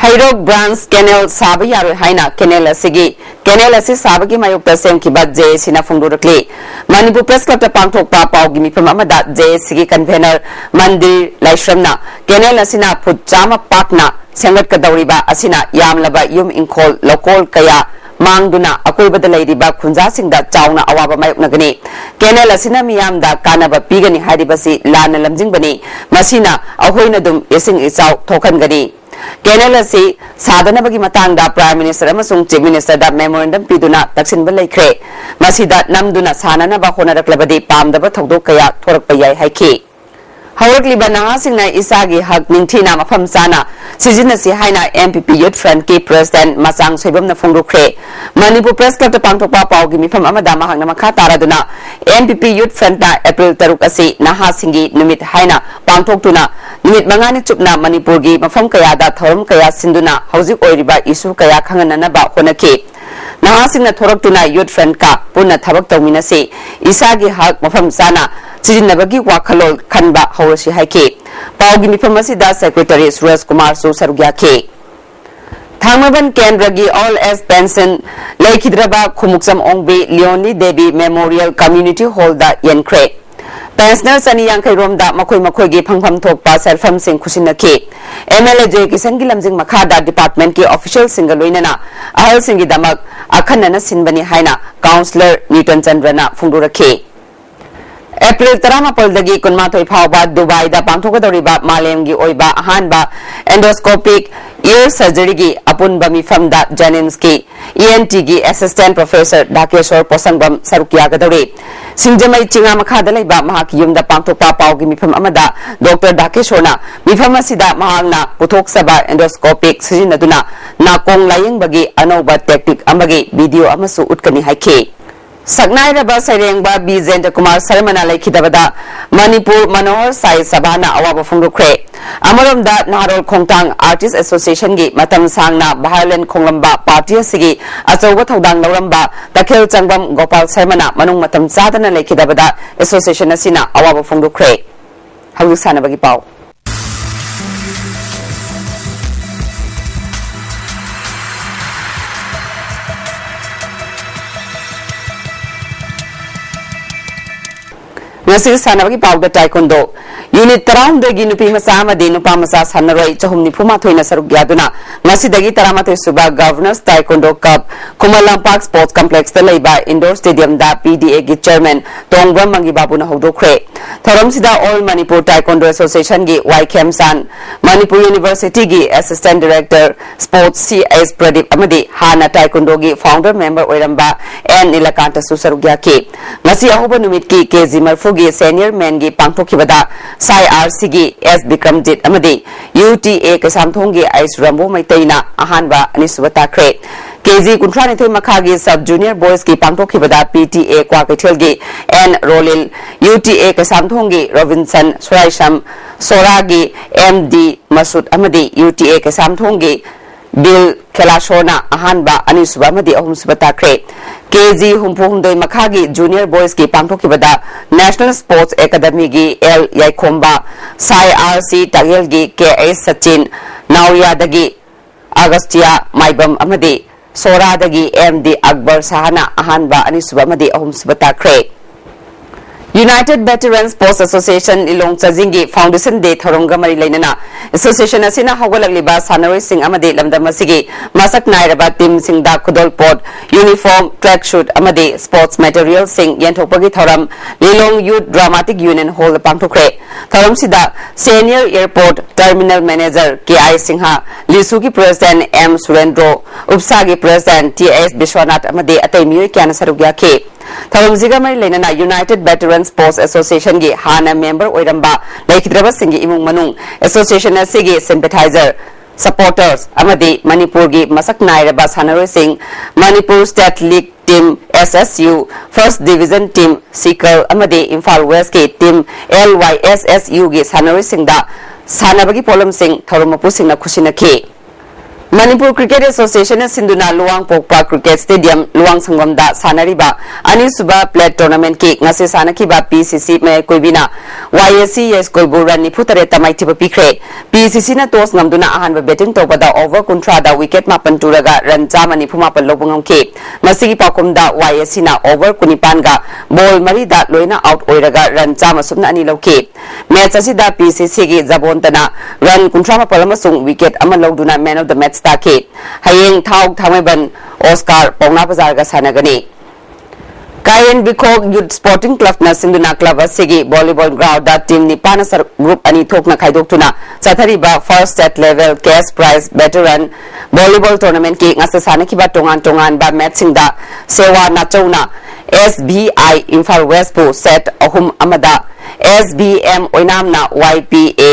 ꯍꯩꯔꯣꯛ ꯕ꯭ꯔꯥꯟꯁ ꯀꯦꯅꯦꯜ ꯁꯥꯕ ꯌꯥꯔꯣꯏ ꯍꯥꯏꯅ ꯀꯦꯅꯦꯜ ꯑꯁꯤꯒꯤ, ꯀꯦꯅꯦꯜ ꯑꯁꯤ ꯁꯥꯕꯒꯤ ꯃꯥꯌꯣꯛꯇ ꯁꯦꯝꯈꯤꯕ ꯖꯦ ꯑꯦ ꯁꯤꯅ ꯐꯣꯡꯗꯣꯔꯛꯂꯤ꯫ ꯃꯅꯤꯄꯨꯔ ꯄ꯭ꯔꯦꯁ ꯀ꯭ꯂꯕꯇ ꯄꯥꯡꯊꯣꯛꯄ ꯄꯥꯎꯒꯤ ꯃꯤꯐꯝ ꯑꯃꯗ ꯖꯦ ꯑꯦ ꯁꯤꯒꯤ ꯀꯟꯚꯦꯅꯔ ꯃꯟꯗꯤꯔ ꯂꯥꯏꯁ꯭ꯔꯝꯅ ꯀꯦꯅꯦꯜ ꯑꯁꯤꯅ ꯐꯨꯠ ꯆꯥꯝꯃ ꯄꯥꯛꯅ ꯁꯦꯝꯒꯠꯀꯗꯧꯔꯤꯕ ꯑꯁꯤꯅ ꯌꯥꯝꯂꯕ ꯌꯨꯝ ꯏꯪꯈꯣꯜ ꯂꯧꯀꯣꯜ ꯀꯌꯥ ꯃꯥꯡꯗꯨꯅ ꯑꯀꯣꯏꯕꯗ ꯂꯩꯔꯤꯕ ꯈꯨꯟꯖꯥꯁꯤꯡꯗ ꯆꯥꯎꯅ ꯑꯋꯥꯕ ꯃꯥꯌꯣꯛꯅꯒꯅꯤ꯫ ꯀꯦꯅꯦꯜ ꯑꯁꯤꯅ ꯃꯤꯌꯥꯝꯗ ꯀꯥꯟꯅꯕ ꯄꯤꯒꯅꯤ ꯍꯥꯏꯔꯤꯕꯁꯤ ꯂꯥꯟꯅ ꯂꯝꯖꯤꯡꯕꯅꯤ꯫ ꯃꯁꯤꯅ ꯑꯩꯈꯣꯏꯅ ꯑꯗꯨꯝ ꯏꯁꯤꯡ ꯏꯆꯥꯎ ꯊꯣꯛꯍꯟꯒꯅꯤ꯫ ꯀꯦꯅꯦꯜ ꯑꯁꯤ ꯁꯥꯗꯅꯕꯒꯤ ꯃꯇꯥꯡꯗ ꯄ꯭ꯔꯥꯏꯝ ꯃꯤꯅꯤꯁꯇꯔ ꯑꯃꯁꯨꯡ ꯆꯤꯐ ꯃꯤꯅꯤꯁꯇꯔꯗ ꯃꯦꯃꯣꯔꯦꯟꯗꯝ ꯄꯤꯗꯨꯅ ꯇꯛꯁꯤꯟꯕ ꯂꯩꯈ꯭ꯔꯦ꯫ ꯃꯁꯤꯗ ꯅꯝꯗꯨꯅ ꯁꯥꯅꯅꯕ ꯍꯣꯠꯅꯔꯛꯂꯕꯗꯤ ꯄꯥꯝꯗꯕ ꯊꯧꯗꯣꯛ ꯀꯌꯥ ꯊꯣꯔꯛꯄ ꯌꯥꯏ ꯍꯥꯏꯈꯤ꯫ ꯍꯧꯔꯛꯂꯤꯕ ꯅꯍꯥꯁꯤꯡꯅ ꯏꯁꯥꯒꯤ ꯍꯛ ꯅꯤꯡꯊꯤꯅ ꯃꯐꯝ ꯆꯥꯅ ꯁꯤꯖꯤꯟꯅꯁꯤ ꯍꯥꯏꯅ ꯑꯦꯝ ꯄꯤ ꯄꯤ ꯌꯨꯠ ꯐ꯭ꯔꯟꯠꯀꯤ ꯄ꯭ꯔꯦꯁꯤꯗꯦꯟꯠ ꯃꯆꯥꯡ ꯁꯣꯏꯕꯝꯅ ꯐꯣꯡꯗꯣꯛꯈ꯭ꯔꯦ꯫ ꯃꯅꯤꯄꯨꯔ ꯄ꯭ꯔꯦꯁ ꯀ꯭ꯂꯕꯇ ꯄꯥꯡꯊꯣꯛꯄ ꯄꯥꯎꯒꯤ ꯃꯤꯐꯝ ꯑꯃꯗ ꯃꯍꯥꯛꯅ ꯃꯈꯥ ꯇꯥꯔꯗꯨꯅ, ꯑꯦꯝ ꯄꯤ ꯄꯤ ꯌꯨꯠ ꯐ꯭ꯔꯟꯠꯅ ꯑꯦꯄ꯭ꯔꯤꯜ ꯇꯔꯨꯛ ꯑꯁꯤ ꯅꯍꯥꯁꯤꯡꯒꯤ ꯅꯨꯃꯤꯠ ꯍꯥꯏꯅ ꯄꯥꯡꯊꯣꯛꯇꯨꯅ ꯅꯨꯃꯤꯠ ꯃꯉꯥꯅꯤ ꯆꯨꯞꯅ ꯃꯅꯤꯄꯨꯔꯒꯤ ꯃꯐꯝ ꯀꯌꯥꯗ ꯊꯧꯔꯝ ꯀꯌꯥ ꯁꯤꯟꯗꯨꯅ ꯍꯧꯖꯤꯛ ꯑꯣꯏꯔꯤꯕ ꯏꯁꯨ ꯀꯌꯥ ꯈꯪꯍꯟꯅꯅꯕ ꯍꯣꯠꯅꯈꯤ꯫ ꯅꯍꯥꯁꯤꯡꯅ ꯊꯣꯔꯛꯇꯨꯅ ꯌꯨꯠ ꯐ꯭ꯔꯟꯠꯀ ꯄꯨꯟꯅ ꯊꯕꯛ ꯇꯧꯃꯤꯟꯅꯁꯤ, ꯏꯁꯥꯒꯤ ꯍꯛ ꯃꯐꯝ ꯆꯥꯅ ꯁꯤꯖꯤꯟꯅꯕꯒꯤ ꯋꯥꯈꯜꯂꯣꯟ ꯈꯟꯕ ꯍꯧꯔꯁꯤ ꯍꯥꯏꯈꯤ꯫ ꯄꯥꯎꯒꯤ ꯃꯤꯐꯝ ꯑꯁꯤꯗ ꯁꯦꯀ꯭ꯔꯦꯇꯔꯤ ꯁꯨꯔꯖ ꯀꯨꯃꯥꯔꯁꯨ ꯁꯔꯨꯛ ꯌꯥꯈꯤ꯫ ꯊꯥꯡꯃꯩꯕꯟ ꯀꯦꯟꯗ꯭ꯔꯒꯤ ꯑꯣꯜ ꯑꯦꯖ ꯄꯦꯟꯁꯟ ꯂꯩꯈꯤꯗ꯭ꯔꯕ ꯈꯨꯃꯨꯛꯆꯝ ꯑꯣꯡꯕꯤ ꯂꯤꯌꯣꯟꯂꯤ ꯗꯦꯕꯤ ꯃꯦꯃꯣꯔꯤꯌꯦꯜ ꯀꯝꯃ꯭ꯌꯨꯅꯤꯇꯤ ꯍꯣꯜꯗ ꯌꯦꯟꯈ꯭ꯔꯦ꯫ ꯄꯦꯟꯁꯅꯔ ꯆꯅꯤ ꯌꯥꯡꯈꯩ ꯔꯣꯝꯗ ꯃꯈꯣꯏ ꯃꯈꯣꯏꯒꯤ ꯐꯪꯐꯝ ꯊꯣꯛꯄ ꯁꯦꯜꯐꯝꯁꯤꯡ ꯈꯨꯠꯁꯤꯟꯅꯈꯤ꯫ ꯑꯦꯝ ꯑꯦꯜ ꯑꯦ ꯖꯦ ꯀꯤꯁꯟꯒꯤ ꯂꯝꯖꯤꯡ ꯃꯈꯥꯗ ꯗꯤꯄꯥꯔꯠꯃꯦꯟꯠꯀꯤ ꯑꯣꯐꯤꯁꯤꯌꯦꯜꯁꯤꯡꯒ ꯂꯣꯏꯅꯅ ꯑꯍꯜꯁꯤꯡꯒꯤꯗꯃꯛ ꯑꯈꯟꯅꯅ ꯁꯤꯟꯕꯅꯤ ꯍꯥꯏꯅ ꯀꯥꯎꯟꯁꯤꯂꯔ ꯅ꯭ꯌꯨꯇꯟ ꯆꯟꯗ꯭ꯔꯅ ꯐꯣꯡꯗꯣꯔꯛꯈꯤ꯫ ꯑꯦꯄ꯭ꯔꯤꯜ ꯇꯔꯥꯃꯥꯄꯜꯗꯒꯤ ꯀꯨꯟꯃꯥꯊꯣꯏ ꯐꯥꯎꯕ ꯗꯨꯕꯥꯏꯗ ꯄꯥꯡꯊꯣꯛꯀꯗꯧꯔꯤꯕ ꯃꯥꯂꯦꯝꯒꯤ ꯑꯣꯏꯕ ꯑꯍꯥꯟꯕ ꯑꯦꯟꯗꯣꯁꯀꯣꯄꯤꯛ ꯏꯌꯔ ꯁꯔꯖꯔꯤꯒꯤ ꯑꯄꯨꯟꯕ ꯃꯤꯐꯝꯗ ꯖꯦꯅꯤꯝꯁꯀꯤ ꯏ ꯑꯦꯟ ꯇꯤꯒꯤ ꯑꯦꯁꯤꯁꯇꯦꯟꯠ ꯄ꯭ꯔꯣꯐꯦꯁꯔ ꯙꯥꯀꯦꯁꯣꯔ ꯄꯣꯁꯪꯕꯝ ꯁꯔꯨꯛ ꯌꯥꯒꯗꯧꯔꯤ꯫ ꯁꯤꯡꯖꯃꯩ ꯆꯤꯉꯥ ꯃꯈꯥꯗ ꯂꯩꯕ ꯃꯍꯥꯛꯀꯤ ꯌꯨꯝꯗ ꯄꯥꯡꯊꯣꯛꯄ ꯄꯥꯎꯒꯤ ꯃꯤꯐꯝ ꯑꯃꯗ ꯗꯣꯛꯇꯔ ꯙꯥꯀꯦꯁꯣꯔꯅ ꯃꯤꯐꯝ ꯑꯁꯤꯗ ꯃꯍꯥꯛꯅ ꯄꯨꯊꯣꯛꯆꯕ endoscopic ꯁꯤꯖꯤꯟꯅꯗꯨꯅ ꯅꯥꯀꯣꯡ ꯂꯥꯌꯦꯡꯕꯒꯤ ꯑꯅꯧꯕ technique ꯑꯃꯒꯤ video ꯑꯃꯁꯨ ꯎꯠꯀꯅꯤ ꯍꯥꯏꯈꯤ꯫ ꯁꯛꯅꯥꯏꯔꯕ ꯁꯩꯔꯦꯡꯕ ꯕꯤꯖꯦꯟꯗ꯭ꯔ ꯀꯨꯃꯥꯔ ꯁꯔꯃꯅ ꯂꯩꯈꯤꯗꯕꯗ ꯃꯅꯤꯄꯨꯔ ꯃꯅꯣꯍꯔ ꯁꯥꯏ ꯁꯚꯥꯅ ꯑꯋꯥꯕ ꯐꯣꯡꯗꯣꯛꯈ꯭ꯔꯦ꯫ ꯑꯃꯔꯣꯝꯗ ꯅꯍꯥꯔꯣꯜ ꯈꯣꯡꯊꯥꯡ Artist Associationꯒꯤ ꯃꯇꯝ ꯁꯥꯡꯅ violin ꯈꯣꯡꯂꯝꯕ party ꯑꯁꯤꯒꯤ ꯑꯆꯧꯕ ꯊꯧꯗꯥꯡ ꯂꯧꯔꯝꯕ ꯇꯈꯦꯜ ꯆꯪꯕꯝ ꯒꯣꯄꯥꯜ ꯁꯔꯃꯅ ꯃꯅꯨꯡ ꯃꯇꯝ ꯆꯥꯗꯅ ꯂꯩꯈꯤꯗꯕꯗ association ꯑꯁꯤꯅ ꯑꯋꯥꯕ ꯐꯣꯡꯗꯣꯛꯈ꯭ꯔꯦ꯫ ꯍꯧꯖꯤꯛ ꯁꯥꯟꯅꯕꯒꯤ ꯄꯥꯎ꯫ ꯉꯁꯤ ꯁꯥꯟꯅꯕꯒꯤ ꯄꯥꯎꯗ taekwondo unit ꯇꯔꯥꯍꯨꯝꯗꯣꯏꯒꯤ ꯅꯨꯄꯤ ꯃꯆꯥ ꯑꯃꯗꯤ ꯅꯨꯄꯥ ꯃꯆꯥ ꯁꯥꯟꯅꯔꯣꯏ ꯆꯍꯨꯝ ꯅꯤꯐꯨ ꯃꯥꯊꯣꯏꯅ ꯁꯔꯨꯛ ꯌꯥꯗꯨꯅ ꯉꯁꯤꯗꯒꯤ ꯇꯔꯥꯃꯥꯊꯣꯏ ꯁꯨꯕ Governors Taekwondo Cup Khuman Lampak Sports Complexꯇ ꯂꯩꯕ indoor stadiumꯗ PDAꯒꯤ chairman ꯇꯣꯡꯕ꯭ꯔꯝ ꯃꯪꯒꯤ ꯕꯥꯕꯨꯅ ꯍꯧꯗꯣꯛꯈ꯭ꯔꯦ꯫ ꯊꯧꯔꯝꯁꯤꯗ All Manipur Taekwondo Associationꯒꯤ ꯋꯥꯏ ꯈꯦꯝꯆꯥꯟ, Manipur Universityꯒꯤ Assistant Director Sports C S Pradeep ꯑꯃꯗꯤ ꯍꯥꯟꯅ taekwondoꯒꯤ founder member ꯑꯣꯏꯔꯝꯕ ꯑꯦꯟ ꯅꯤꯂꯀꯥꯟꯇꯁꯨ ꯁꯔꯨꯛ ꯌꯥꯈꯤ꯫ ꯉꯁꯤ ꯑꯍꯧꯕ ꯅꯨꯃꯤꯠꯀꯤ ꯀꯦ ꯖꯤ ꯃꯔꯤꯐꯨꯒꯤ senior menꯒꯤ ꯄꯥꯡꯊꯣꯛꯈꯤꯕꯗ ꯁꯥꯏ ꯑꯥꯔ ꯁꯤꯒꯤ ꯑꯦꯁ ꯕꯤꯀ꯭ꯔꯝꯖꯤꯠ ꯑꯃꯗꯤ ꯌꯨ ꯇꯤ ꯑꯦ ꯀꯩꯁꯥꯝꯊꯣꯡꯒꯤ ꯑꯩꯁ ꯔꯝꯕꯣ ꯃꯩꯇꯩꯅ ꯑꯍꯥꯟꯕ, ꯑꯅꯤꯁꯨꯕ ꯇꯥꯈ꯭ꯔꯦ꯫ ꯀꯦ ꯖꯤ ꯀꯨꯟꯊ꯭ꯔꯥ ꯅꯤꯊꯣꯏ ꯃꯈꯥꯒꯤ sub junior boysꯀꯤ ꯄꯥꯡꯊꯣꯛꯈꯤꯕꯗ ꯄꯤ ꯇꯤ ꯑꯦ ꯀ꯭ꯋꯥꯀꯩꯊꯦꯜꯒꯤ N Rolil, Y T A ꯀꯩꯁꯥꯝꯊꯣꯡꯒꯤ ꯔꯣꯕꯤꯟꯁꯟ ꯁꯣꯔꯥꯏꯁꯝ, ꯁꯣꯔꯥꯒꯤ ꯑꯦꯝ ꯗꯤ ꯃꯁꯨꯗ ꯑꯃꯗꯤ ꯌꯨ ꯇꯤ ꯑꯦ ꯀꯩꯁꯥꯝꯊꯣꯡꯒꯤ ꯕꯤꯜ ꯈꯦꯂꯥꯁꯣꯔꯅ ꯑꯍꯥꯟꯕ, ꯑꯅꯤꯁꯨꯕ ꯑꯃꯗꯤ ꯑꯍꯨꯝꯁꯨꯕ ꯇꯥꯈ꯭ꯔꯦ꯫ ꯀꯦ ꯖꯤ ꯍꯨꯝꯐꯨ ꯍꯨꯝꯗꯣꯏ ꯃꯈꯥꯒꯤ junior boysꯀꯤ ꯄꯥꯡꯊꯣꯛꯈꯤꯕꯗ National Sports Academyꯒꯤ ꯑꯦꯜ ꯌꯥꯏꯈꯣꯝꯕ, ꯁꯥꯏ ꯑꯥꯔ ꯁꯤ ꯇꯥꯛꯌꯦꯜꯒꯤ ꯀꯦ ꯑꯩꯁ ꯁꯆꯤꯟ, ꯅꯥꯎꯔꯤꯌꯥꯗꯒꯤ ꯑꯒꯁꯇꯤꯌꯥ ꯃꯥꯏꯕꯝ ꯑꯃꯗꯤ ꯁꯣꯔꯥꯗꯒꯤ ꯑꯦꯝ ꯗꯤ ꯑꯛꯕꯔ ꯁꯍꯥꯅ ꯑꯍꯥꯟꯕ, ꯑꯅꯤꯁꯨꯕ ꯑꯃꯗꯤ ꯑꯍꯨꯝꯁꯨꯕ ꯇꯥꯈ꯭ꯔꯦ꯫ United Veterans Sports Association ꯂꯤꯂꯣꯡ ꯆꯥꯖꯤꯡꯒꯤ Foundation Day ꯊꯧꯔꯝꯒ ꯃꯔꯤ ꯂꯩꯅꯅ association ꯑꯁꯤꯅ ꯍꯧꯒꯠꯂꯛꯂꯤꯕ ꯁꯥꯟꯅꯔꯣꯏꯁꯤꯡ ꯑꯃꯗꯤ ꯂꯝꯗꯝ ꯑꯁꯤꯒꯤ ꯃꯁꯛ ꯅꯥꯏꯔꯕ teamꯁꯤꯡꯗ ꯈꯨꯗꯣꯜꯄꯣꯠ, uniform, track suit ꯑꯃꯗꯤ sports materialꯁꯤꯡ ꯌꯦꯟꯊꯣꯛꯄꯒꯤ ꯊꯧꯔꯝ ꯂꯤꯂꯣꯡ Youth Dramatic Union Hallꯗ ꯄꯥꯡꯊꯣꯛꯈ꯭ꯔꯦ꯫ ꯊꯧꯔꯝꯁꯤꯗ Senior Airport Terminal Manager K I Singh, ꯂꯤꯁꯨꯒꯤ President M ꯁꯨꯔꯦꯟꯗ꯭ꯔꯣ, ꯎꯞꯁꯥꯒꯤ President T S Vishwanath ꯑꯃꯗꯤ ꯑꯇꯩ ꯃꯤꯑꯣꯏ ꯀꯌꯥꯅ ꯁꯔꯨꯛ ꯌꯥꯈꯤ꯫ ꯊꯧꯔꯝꯁꯤꯒ ꯃꯔꯤ ꯂꯩꯅꯅ United Veterans Sports Associationꯒꯤ ꯍꯥꯟꯅ member ꯑꯣꯏꯔꯝꯕ ꯂꯩꯈꯤꯗ꯭ꯔꯕꯁꯤꯡꯒꯤ ꯏꯃꯨꯡ ꯃꯅꯨꯡ, association ꯑꯁꯤꯒꯤ sympathizer, supporters ꯑꯃꯗꯤ ꯃꯅꯤꯄꯨꯔꯒꯤ ꯃꯁꯛ ꯅꯥꯏꯔꯕ ꯁꯥꯟꯅꯔꯣꯏꯁꯤꯡ, Manipur State League Team S S U, First Division Team ꯁꯤꯀꯜ ꯑꯃꯗꯤ Imphal Westꯀꯤ Team L Y S S Uꯒꯤ ꯁꯥꯟꯅꯔꯣꯏꯁꯤꯡꯗ ꯁꯥꯟꯅꯕꯒꯤ ꯄꯣꯠꯂꯝꯁꯤꯡ ꯊꯧꯔꯝ ꯃꯄꯨꯁꯤꯡꯅ ꯈꯨꯠꯁꯤꯟꯅꯈꯤ꯫ ꯃꯅꯤꯄꯨꯔ Cricket Associationꯅ ꯁꯤꯟꯗꯨꯅ ꯂꯨꯋꯥꯡꯄꯣꯛꯄ Cricket Stadium ꯂꯨꯋꯥꯡꯁꯪꯕꯝꯗ ꯁꯥꯟꯅꯔꯤꯕ ꯑꯅꯤꯁꯨꯕ Plate Tournamentꯀꯤ ꯉꯁꯤ ꯁꯥꯟꯅꯈꯤꯕ P C C ꯃꯌꯥꯏ ꯀꯣꯏꯕꯤꯅ Y S C ꯌꯥꯏꯁ꯭ꯀꯨꯜꯕꯨ run ꯅꯤꯐꯨ ꯇꯔꯦꯠꯇ ꯃꯥꯏꯊꯤꯕ ꯄꯤꯈ꯭ꯔꯦ꯫ P C Cꯅ toss ꯉꯝꯗꯨꯅ ꯑꯍꯥꯟꯕ batting ꯇꯧꯕꯗ over ꯀꯨꯟꯊ꯭ꯔꯥꯗ wicket ꯃꯥꯄꯟ ꯇꯨꯔꯒ run ꯆꯥꯝꯃ ꯅꯤꯐꯨ ꯃꯥꯄꯟ ꯂꯧꯕ ꯉꯝꯈꯤ꯫ ꯃꯁꯤꯒꯤ ꯄꯥꯎꯈꯨꯝꯗ Y S Cꯅ over ꯀꯨꯟꯅꯤꯄꯥꯟꯒ ball ꯃꯔꯤꯗ ꯂꯣꯏꯅ out ꯑꯣꯏꯔꯒ run ꯆꯥꯝꯃ ꯁꯨꯞꯅ ꯑꯅꯤ ꯂꯧꯈꯤ꯫ Match ꯑꯁꯤꯗ P C Cꯒꯤ ꯖꯕꯣꯟꯇꯅ run ꯀꯨꯟꯊ꯭ꯔꯥ ꯃꯥꯄꯟ ꯑꯃꯁꯨꯡ wicket ꯑꯃ ꯂꯧꯗꯨꯅ man of the match ꯇꯥꯈꯤ꯫ ꯍꯌꯦꯡ ꯊꯥꯎ ꯊꯥꯡꯃꯩꯕꯟ Oscar ꯄꯥꯎꯅꯥ ꯕꯖꯥꯔꯒ ꯁꯥꯟꯅꯒꯅꯤ꯫ ꯀꯥꯌꯦꯟ ꯕꯤꯈꯣꯛ Youth Sporting Clubꯅ ꯁꯤꯟꯗꯨꯅ club ꯑꯁꯤꯒꯤ volleyball groundꯗ team ꯅꯤꯄꯥꯟꯅ ꯁꯔꯨꯛ group ꯑꯅꯤ ꯊꯣꯛꯅ ꯈꯥꯏꯗꯣꯛꯇꯨꯅ ꯆꯠꯊꯔꯤꯕ First State Level Cash Prize Veteran Volleyball Tournamentꯀꯤ ꯉꯁꯤ ꯁꯥꯟꯅꯈꯤꯕ ꯇꯣꯉꯥꯟ ꯇꯣꯉꯥꯟꯕ matchꯁꯤꯡꯗ ꯁꯦꯋꯥ ꯅꯥꯆꯧꯅ S B I Imphal Westꯄꯨ set ꯑꯍꯨꯝ ꯑꯃꯗ, S B M ꯑꯣꯏꯅꯥꯝꯅ Y P A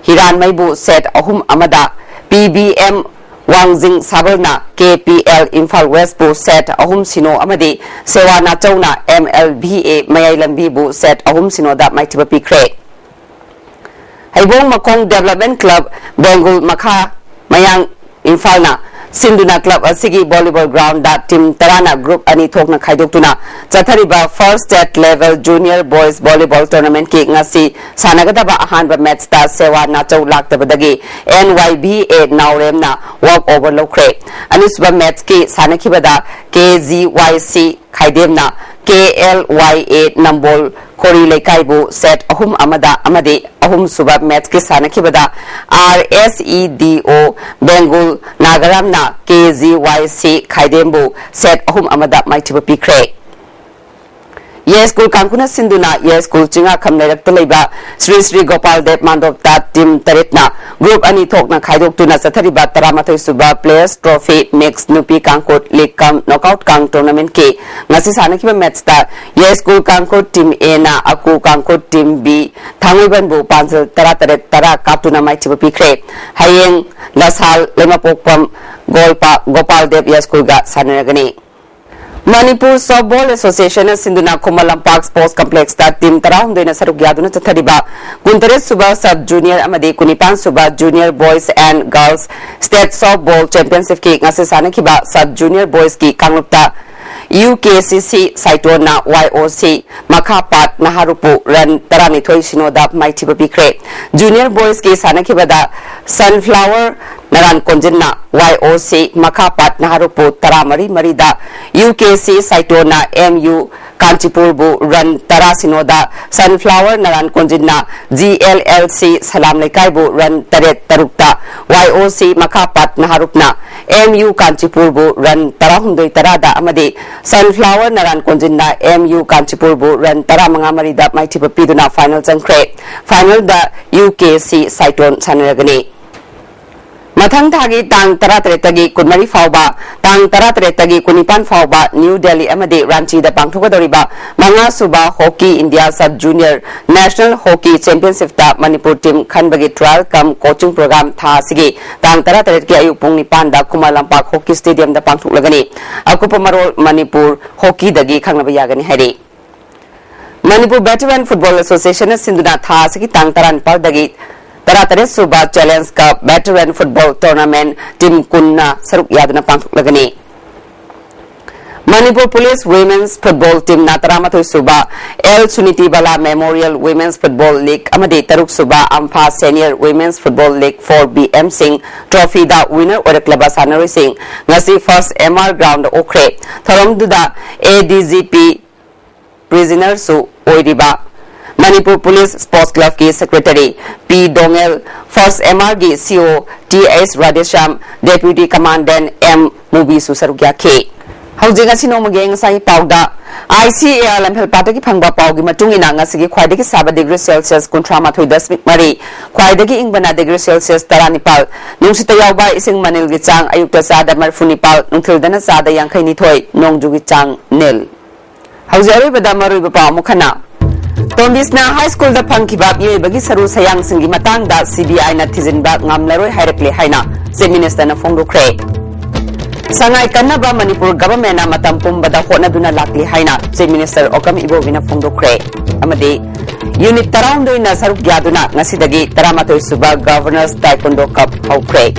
ꯍꯤꯔꯥꯟꯃꯩꯕꯨ set ꯑꯍꯨꯝ ꯑꯃꯗ, P B M ꯋꯥꯡꯖꯤꯡ ꯁꯥꯕꯜꯅ K P L Imphal Westꯄꯨ set ꯑꯍꯨꯝ ꯁꯤꯅꯣ ꯑꯃꯗꯤ ꯁꯦꯋꯥ ꯅꯥꯆꯧꯅ M L B A ꯃꯌꯥꯏ ꯂꯝꯕꯤꯕꯨ set ꯑꯍꯨꯝ ꯁꯤꯅꯣꯗ ꯃꯥꯏꯊꯤꯕ ꯄꯤꯈ꯭ꯔꯦ꯫ ꯍꯩꯕꯣꯡ ꯃꯈꯣꯡ Development Club ꯕꯦꯡꯒꯨꯜ ꯃꯈꯥ ꯃꯌꯥꯡ ꯏꯝꯐꯥꯜꯅ ꯁꯤꯟꯗꯨꯅ club ꯑꯁꯤꯒꯤ volleyball groundꯗ team ꯇꯔꯥꯅ group ꯑꯅꯤ ꯊꯣꯛꯅ ꯈꯥꯏꯗꯣꯛꯇꯨꯅ ꯆꯠꯊꯔꯤꯕ First State Level Junior Boys Volleyball Tournamentꯀꯤ ꯉꯁꯤ ꯁꯥꯟꯅꯒꯗꯕ ꯑꯍꯥꯟꯕ matchꯇ ꯁꯦꯋꯥ ꯅꯥꯆꯧ ꯂꯥꯛꯇꯕꯗꯒꯤ N Y B A ꯅꯥꯎꯔꯦꯝꯅ walk over ꯂꯧꯈ꯭ꯔꯦ꯫ ꯑꯅꯤꯁꯨꯕ matchꯀꯤ ꯁꯥꯟꯅꯈꯤꯕꯗ K G Y C ꯈꯥꯏꯗꯦꯝꯅ K L Y A Nambol ꯈꯣꯔꯤ ꯂꯩꯀꯥꯏꯕꯨ set ꯑꯍꯨꯝ ꯑꯃꯗ ꯑꯃꯗꯤ ꯑꯍꯨꯝꯁꯨꯕ matchꯀꯤ ꯁꯥꯟꯅꯈꯤꯕꯗ R S E D O ꯕꯦꯡꯒꯨꯜ ꯅꯥꯒꯥꯔꯥꯝꯅ K G Y C ꯈꯥꯏꯗꯦꯝꯕꯨ set ꯑꯍꯨꯝ ꯑꯃꯗ ꯃꯥꯏꯊꯤꯕ ꯄꯤꯈ꯭ꯔꯦ꯫ ꯌꯥꯏꯁ꯭ꯀꯨꯜ ꯀꯥꯡꯈꯨꯅ ꯁꯤꯟꯗꯨꯅ ꯌꯥꯏꯁ꯭ꯀꯨꯜ ꯆꯤꯡꯉꯥꯈꯝ ꯂꯩꯔꯛꯇ ꯂꯩꯕ ꯁ꯭ꯔꯤ ꯁ꯭ꯔꯤ ꯒꯣꯄꯥꯜ ꯗꯦꯕ ꯃꯥꯟꯗꯣꯞꯇ ꯇꯤꯝ ꯇꯔꯦꯠꯅ ꯒ꯭ꯔꯨꯞ ꯑꯅꯤ ꯊꯣꯛꯅ ꯈꯥꯏꯗꯣꯛꯇꯨꯅ ꯆꯠꯊꯔꯤꯕ ꯇꯔꯥꯃꯥꯊꯣꯏ ꯁꯨꯕ Players Trophy Mix ꯅꯨꯄꯤ ꯀꯥꯡꯈꯨꯠ ꯂꯤꯒ ꯀꯝ ꯅꯣꯛꯑꯥꯎꯠ ꯀꯥꯡ ꯇꯣꯔꯅꯥꯃꯦꯟꯠꯀꯤ ꯉꯁꯤ ꯁꯥꯟꯅꯈꯤꯕ ꯃꯦꯠꯆꯇ ꯌꯥꯏꯁ꯭ꯀꯨꯜ ꯀꯥꯡꯈꯨꯠ ꯇꯤꯝ Aꯅ ꯑꯀꯨ ꯀꯥꯡꯈꯨꯠ ꯇꯤꯝ B ꯊꯥꯡꯃꯩꯕꯟꯕꯨ ꯄꯥꯟꯖꯜ ꯇꯔꯥ ꯇꯔꯦꯠ ꯇꯔꯥ ꯀꯥꯞꯇꯨꯅ ꯃꯥꯏꯊꯤꯕ ꯄꯤꯈ꯭ꯔꯦ꯫ ꯍꯌꯦꯡ ꯂꯁꯥꯜ ꯂꯩꯃꯄꯣꯛꯄꯝ ꯒꯣꯜꯄꯥ ꯒꯣꯄꯥꯜ ꯗꯦꯕ ꯌꯥꯏꯁ꯭ꯀꯨꯜꯒ ꯁꯥꯟꯅꯔꯒꯅꯤ꯫ ꯃꯅꯤꯄꯨꯔ Softball Association ꯁꯤꯟꯗꯨꯅ ꯈꯨꯃꯟ ꯂꯝꯄꯥꯛ Sports Complexꯇ ꯇꯤꯝ ꯇꯔꯥꯍꯨꯝꯗꯣꯏꯅ ꯁꯔꯨꯛ ꯌꯥꯗꯨꯅ ꯆꯠꯊꯔꯤꯕ ꯀꯨꯟꯇꯔꯦꯠ ꯁꯨꯕ Sub Junior ꯑꯃꯗꯤ ꯀꯨꯟꯅꯤꯄꯥꯟ ꯁꯨꯕ Junior Boys and Girls State Softball Championshipꯀꯤ ꯉꯁꯤ ꯁꯥꯟꯅꯈꯤꯕ Sub Junior Boysꯀꯤ ꯀꯥꯡꯂꯨꯞꯇ UKCC ꯁꯥꯏꯇꯣꯟꯅ YOC ꯃꯈꯥꯄꯥꯠ ꯅꯍꯥꯔꯨꯞꯄꯨ run ꯇꯔꯥꯅꯤꯊꯣꯏ ꯁꯤꯅꯣꯗ ꯃꯥꯏꯊꯤꯕ ꯄꯤꯈ꯭ꯔꯦ꯫ Junior Boysꯀꯤ ꯁꯥꯟꯅꯈꯤꯕꯗ Sunflower ꯅꯔꯥꯟ ꯀꯣꯟꯖꯤꯟꯅ YOC ꯃꯈꯥꯄꯥꯠ ꯅꯍꯥꯔꯨꯞꯄꯨ ꯇꯔꯥꯃꯔꯤ ꯃꯔꯤꯗ, UKC ꯁꯥꯏꯇꯣꯟꯅ MU ꯀꯥꯟꯆꯤꯄꯨꯔꯕꯨ run ꯇꯔꯥ ꯁꯤꯅꯣꯗ, Sunflower ꯅꯔꯥꯟ ꯀꯣꯟꯖꯤꯟꯅ GLLC ꯁꯂꯥꯝ ꯂꯩꯀꯥꯏꯕꯨ run ꯇꯔꯦꯠ ꯇꯔꯨꯛꯇ, YOC ꯃꯈꯥꯄꯥꯠ ꯅꯍꯥꯔꯨꯞꯅ MU ꯀꯥꯟꯆꯤꯄꯨꯔꯕꯨ run ꯇꯔꯥꯍꯨꯝꯗꯣꯏ ꯇꯔꯥꯗ ꯑꯃꯗꯤ Sunflower ꯅꯔꯥꯟ ꯀꯣꯟꯖꯤꯟꯅ MU ꯀꯥꯟꯆꯤꯄꯨꯔꯕꯨ run ꯇꯔꯥꯃꯉꯥ ꯃꯔꯤꯗ ꯃꯥꯏꯊꯤꯕ ꯄꯤꯗꯨꯅ final ꯆꯪꯈ꯭ꯔꯦ꯫ Finalꯗ UKC ꯁꯥꯏꯇꯣꯟ ꯁꯥꯟꯅꯔꯒꯅꯤ꯫ ꯃꯊꯪ ꯊꯥꯒꯤ ꯇꯥꯡ ꯇꯔꯥꯇꯔꯦꯠꯇꯒꯤ ꯀꯨꯟꯃꯔꯤ ꯐꯥꯎꯕ, ꯇꯥꯡ ꯇꯔꯥꯇꯔꯦꯠꯇꯒꯤ ꯀꯨꯟꯅꯤꯄꯥꯟ ꯐꯥꯎꯕ ꯅ꯭ꯌꯨ ꯗꯦꯜꯂꯤ ꯑꯃꯗꯤ ꯔꯥꯟꯆꯤꯗ ꯄꯥꯡꯊꯣꯛꯀꯗꯧꯔꯤꯕ ꯃꯉꯥ ꯁꯨꯕ Hockey India Sub Junior National Hockey Championshipꯇ ꯃꯅꯤꯄꯨꯔ ꯇꯤꯝ ꯈꯟꯕꯒꯤ trial cum coaching program ꯊꯥ ꯑꯁꯤꯒꯤ ꯇꯥꯡ ꯇꯔꯥꯇꯔꯦꯠꯀꯤ ꯑꯌꯨꯛ ꯄꯨꯡ ꯅꯤꯄꯥꯟꯗ ꯈꯨꯃꯟ ꯂꯝꯄꯥꯛ Hockey Stadiumꯗ ꯄꯥꯡꯊꯣꯛꯂꯒꯅꯤ꯫ ꯑꯀꯨꯞꯄ ꯃꯔꯣꯜ ꯃꯅꯤꯄꯨꯔ Hockeyꯗꯒꯤ ꯈꯪꯅꯕ ꯌꯥꯒꯅꯤ ꯍꯥꯏꯔꯤ꯫ ꯃꯅꯤꯄꯨꯔ Veteran Football Associationꯅ ꯁꯤꯟꯗꯨꯅ ꯊꯥ ꯑꯁꯤꯒꯤ ꯇꯥꯡ ꯇꯔꯥꯅꯤꯄꯥꯜꯗꯒꯤ ꯇꯔꯥꯇꯔꯦꯠ ꯁꯨꯕ Challenge Cup Veteran Football Tournament team ꯀꯨꯟꯅ ꯁꯔꯨꯛ ꯌꯥꯗꯨꯅ ꯄꯥꯡꯊꯣꯛꯂꯒꯅꯤ꯫ ꯃꯅꯤꯄꯨꯔ Police Women's Football ꯇꯤꯝꯅ ꯇꯔꯥꯃꯥꯊꯣꯏ ꯁꯨꯕ L ꯁꯨꯅꯤꯇꯤ ꯕꯂꯥ Memorial Women's Football League ꯑꯃꯗꯤ ꯇꯔꯨꯛ ꯁꯨꯕ ꯑꯝꯐꯥ Senior Women's Football League four B M Singh Trophyꯗ winner ꯑꯣꯏꯔꯛꯂꯕ ꯁꯥꯟꯅꯔꯣꯏꯁꯤꯡ ꯉꯁꯤ First M R Groundꯗ ꯑꯣꯛꯈ꯭ꯔꯦ꯫ ꯊꯧꯔꯝꯗꯨꯗ ADGP Prisonerꯁꯨ ꯑꯣꯏꯔꯤꯕ Manipur Police Sports Clubꯀꯤ Secretary P ꯗꯣꯉꯦꯜ, First M Rꯒꯤ CO Th Radheshyam, Deputy Commandant M ꯃꯨꯕꯤꯁꯨ ꯁꯔꯨꯛ ꯌꯥꯈꯤ꯫ ꯍꯧꯖꯤꯛ ꯉꯁꯤ ꯅꯣꯡꯃꯒꯤ ꯑꯏꯪ ꯑꯁꯥꯒꯤ ꯄꯥꯎꯗ, ICAR ꯂꯝꯐꯦꯜꯄꯥꯠꯇꯒꯤ ꯐꯪꯕ ꯄꯥꯎꯒꯤ ꯃꯇꯨꯡ ꯏꯟꯅ, ꯉꯁꯤꯒꯤ ꯈ꯭ꯋꯥꯏꯗꯒꯤ ꯁꯥꯕ degree Celsius ꯀꯨꯟꯊ꯭ꯔꯥ ꯃꯥꯊꯣꯏ ꯗꯁꯃꯤꯛ ꯃꯔꯤ, ꯈ꯭ꯋꯥꯏꯗꯒꯤ ꯏꯪꯕꯅ degree Celsius ꯇꯔꯥꯅꯤꯄꯥꯜ, ꯅꯨꯡꯁꯤꯠꯇ ꯌꯥꯎꯕ ꯏꯁꯤꯡ ꯃꯅꯤꯜꯒꯤ ꯆꯥꯡ ꯑꯌꯨꯛꯇ ꯆꯥꯗ ꯃꯔꯤꯐꯨ ꯅꯤꯄꯥꯜ, ꯅꯨꯡꯊꯤꯜꯗꯅ ꯆꯥꯗ ꯌꯥꯡꯈꯩ ꯅꯤꯊꯣꯏ, ꯅꯣꯡꯖꯨꯒꯤ ꯆꯥꯡ ꯅꯤꯜ꯫ ꯍꯧꯖꯤꯛ ꯑꯔꯣꯏꯕꯗ ꯃꯔꯨꯑꯣꯏꯕ ꯄꯥꯎ ꯑꯃꯨꯛ ꯍꯟꯅ꯫ ꯇꯣꯝꯕꯤꯁꯅ ꯍꯥꯏ ꯁ꯭ꯀꯨꯜꯗ ꯐꯪꯈꯤꯕ ꯃꯤꯑꯣꯏꯕꯒꯤ ꯁꯔꯨ ꯁꯌꯥꯡꯁꯤꯡꯒꯤ ꯃꯇꯥꯡꯗ CBIꯅ ꯊꯤꯖꯤꯟꯕ ꯉꯝꯂꯔꯣꯏ ꯍꯥꯏꯔꯛꯂꯦ ꯍꯥꯏꯅ Chief Ministerꯅ ꯐꯣꯡꯗꯣꯛꯈ꯭ꯔꯦ꯫ ꯁꯉꯥꯏ ꯀꯟꯅꯕ ꯃꯅꯤꯄꯨꯔ governmentꯅ ꯃꯇꯝ ꯄꯨꯝꯕꯗ ꯍꯣꯠꯅꯗꯨꯅ ꯂꯥꯛꯂꯤ ꯍꯥꯏꯅ Chief Minister ꯑꯣꯀꯝ ꯏꯕꯣꯕꯤꯅ ꯐꯣꯡꯗꯣꯛꯈ꯭ꯔꯦ꯫ ꯑꯃꯗꯤ unit ꯇꯔꯥꯍꯨꯝꯗꯣꯏꯅ ꯁꯔꯨꯛ ꯌꯥꯗꯨꯅ ꯉꯁꯤꯗꯒꯤ ꯇꯔꯥꯃꯥꯊꯣꯏ ꯁꯨꯕ Governors Taekwondo Cup ꯍꯧꯈ꯭ꯔꯦ꯫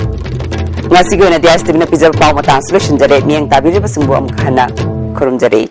ꯉꯁꯤꯒꯤ ꯑꯣꯏꯅꯗꯤ ISTVꯅ ꯄꯤꯖꯕ ꯄꯥꯎ ꯃꯇꯥꯡꯁꯤ ꯂꯣꯏꯁꯤꯟꯖꯔꯦ꯫ ꯃꯤꯠꯌꯦꯡ ꯇꯥꯕꯤꯔꯤꯕꯁꯤꯡꯕꯨ ꯑꯃꯨꯛ ꯍꯟꯅ ꯈꯨꯔꯨꯝꯖꯔꯤ꯫